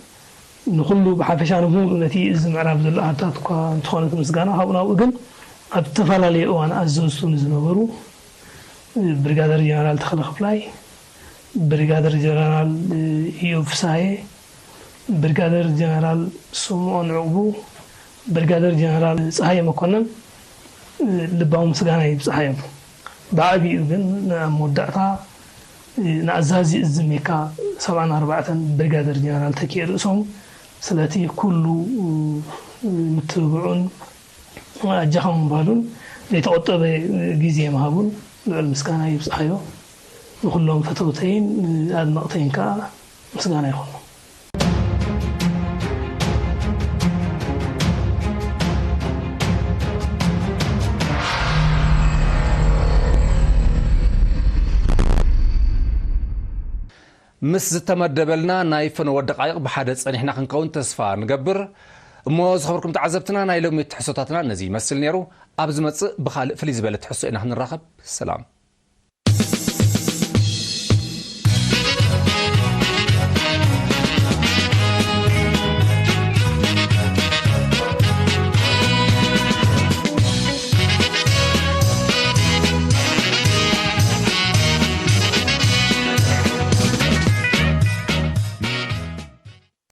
ንኹሉ ብሓፈሻ ንብሙሉ ነቲ እዚ ምዕራብ ዘሎ ኣሃዱታት እኳ እንተኾነ እቲ ምስጋና ካብኡ ናብኡ ግን ኣብ ዝተፈላለየ እዋን ኣዘዝቱ ንዝነበሩ ብሪጋደር ጀነራል ተኽለ ክፍላይ፣ ብሪጋደር ጀነራል ኢዮብ ፍስሃየ፣ ብሪጋደር ጀነራል ስምኦን ዕቑቡ፣ ብሪጋደር ጀነራል ጸሃየ መኮነን ልባዊ ምስጋና ይብጽሓዮም። ብዓቢኡ ግን ኣብ መወዳእታ ንኣዛዚ እዚ ሜካ ሰብዓን ኣርባዕተን ብሪጋደር ጀነራል ተኪኤ ርእሶም ስለቲ ኩሉ ምትብብዑን ኣጃኻ ምባሉን ዘይተቖጠበ ግዜ ምሃቡን ልዑል ምስጋና ይብጽሓዮ። ንኹሎም ፈተውተይን ኣድነቕተይን ከኣ ምስጋና ይኹኖም። ምስ ዝተመደበልና ናይ ፈነወ ደቃይቕ ብሓደ ጸኒሕና ክንከውን ተስፋ ንገብር። እሞ ዝኸበርኩም ተዓዘብትና፣ ናይ ሎሚ ትሕዝቶታትና ነዚ ይመስል ነይሩ። ኣብ ዝመጽእ ብኻልእ ፍልይ ዝበለ ትሕዝቶ ኢና ክንራኸብ። ሰላም።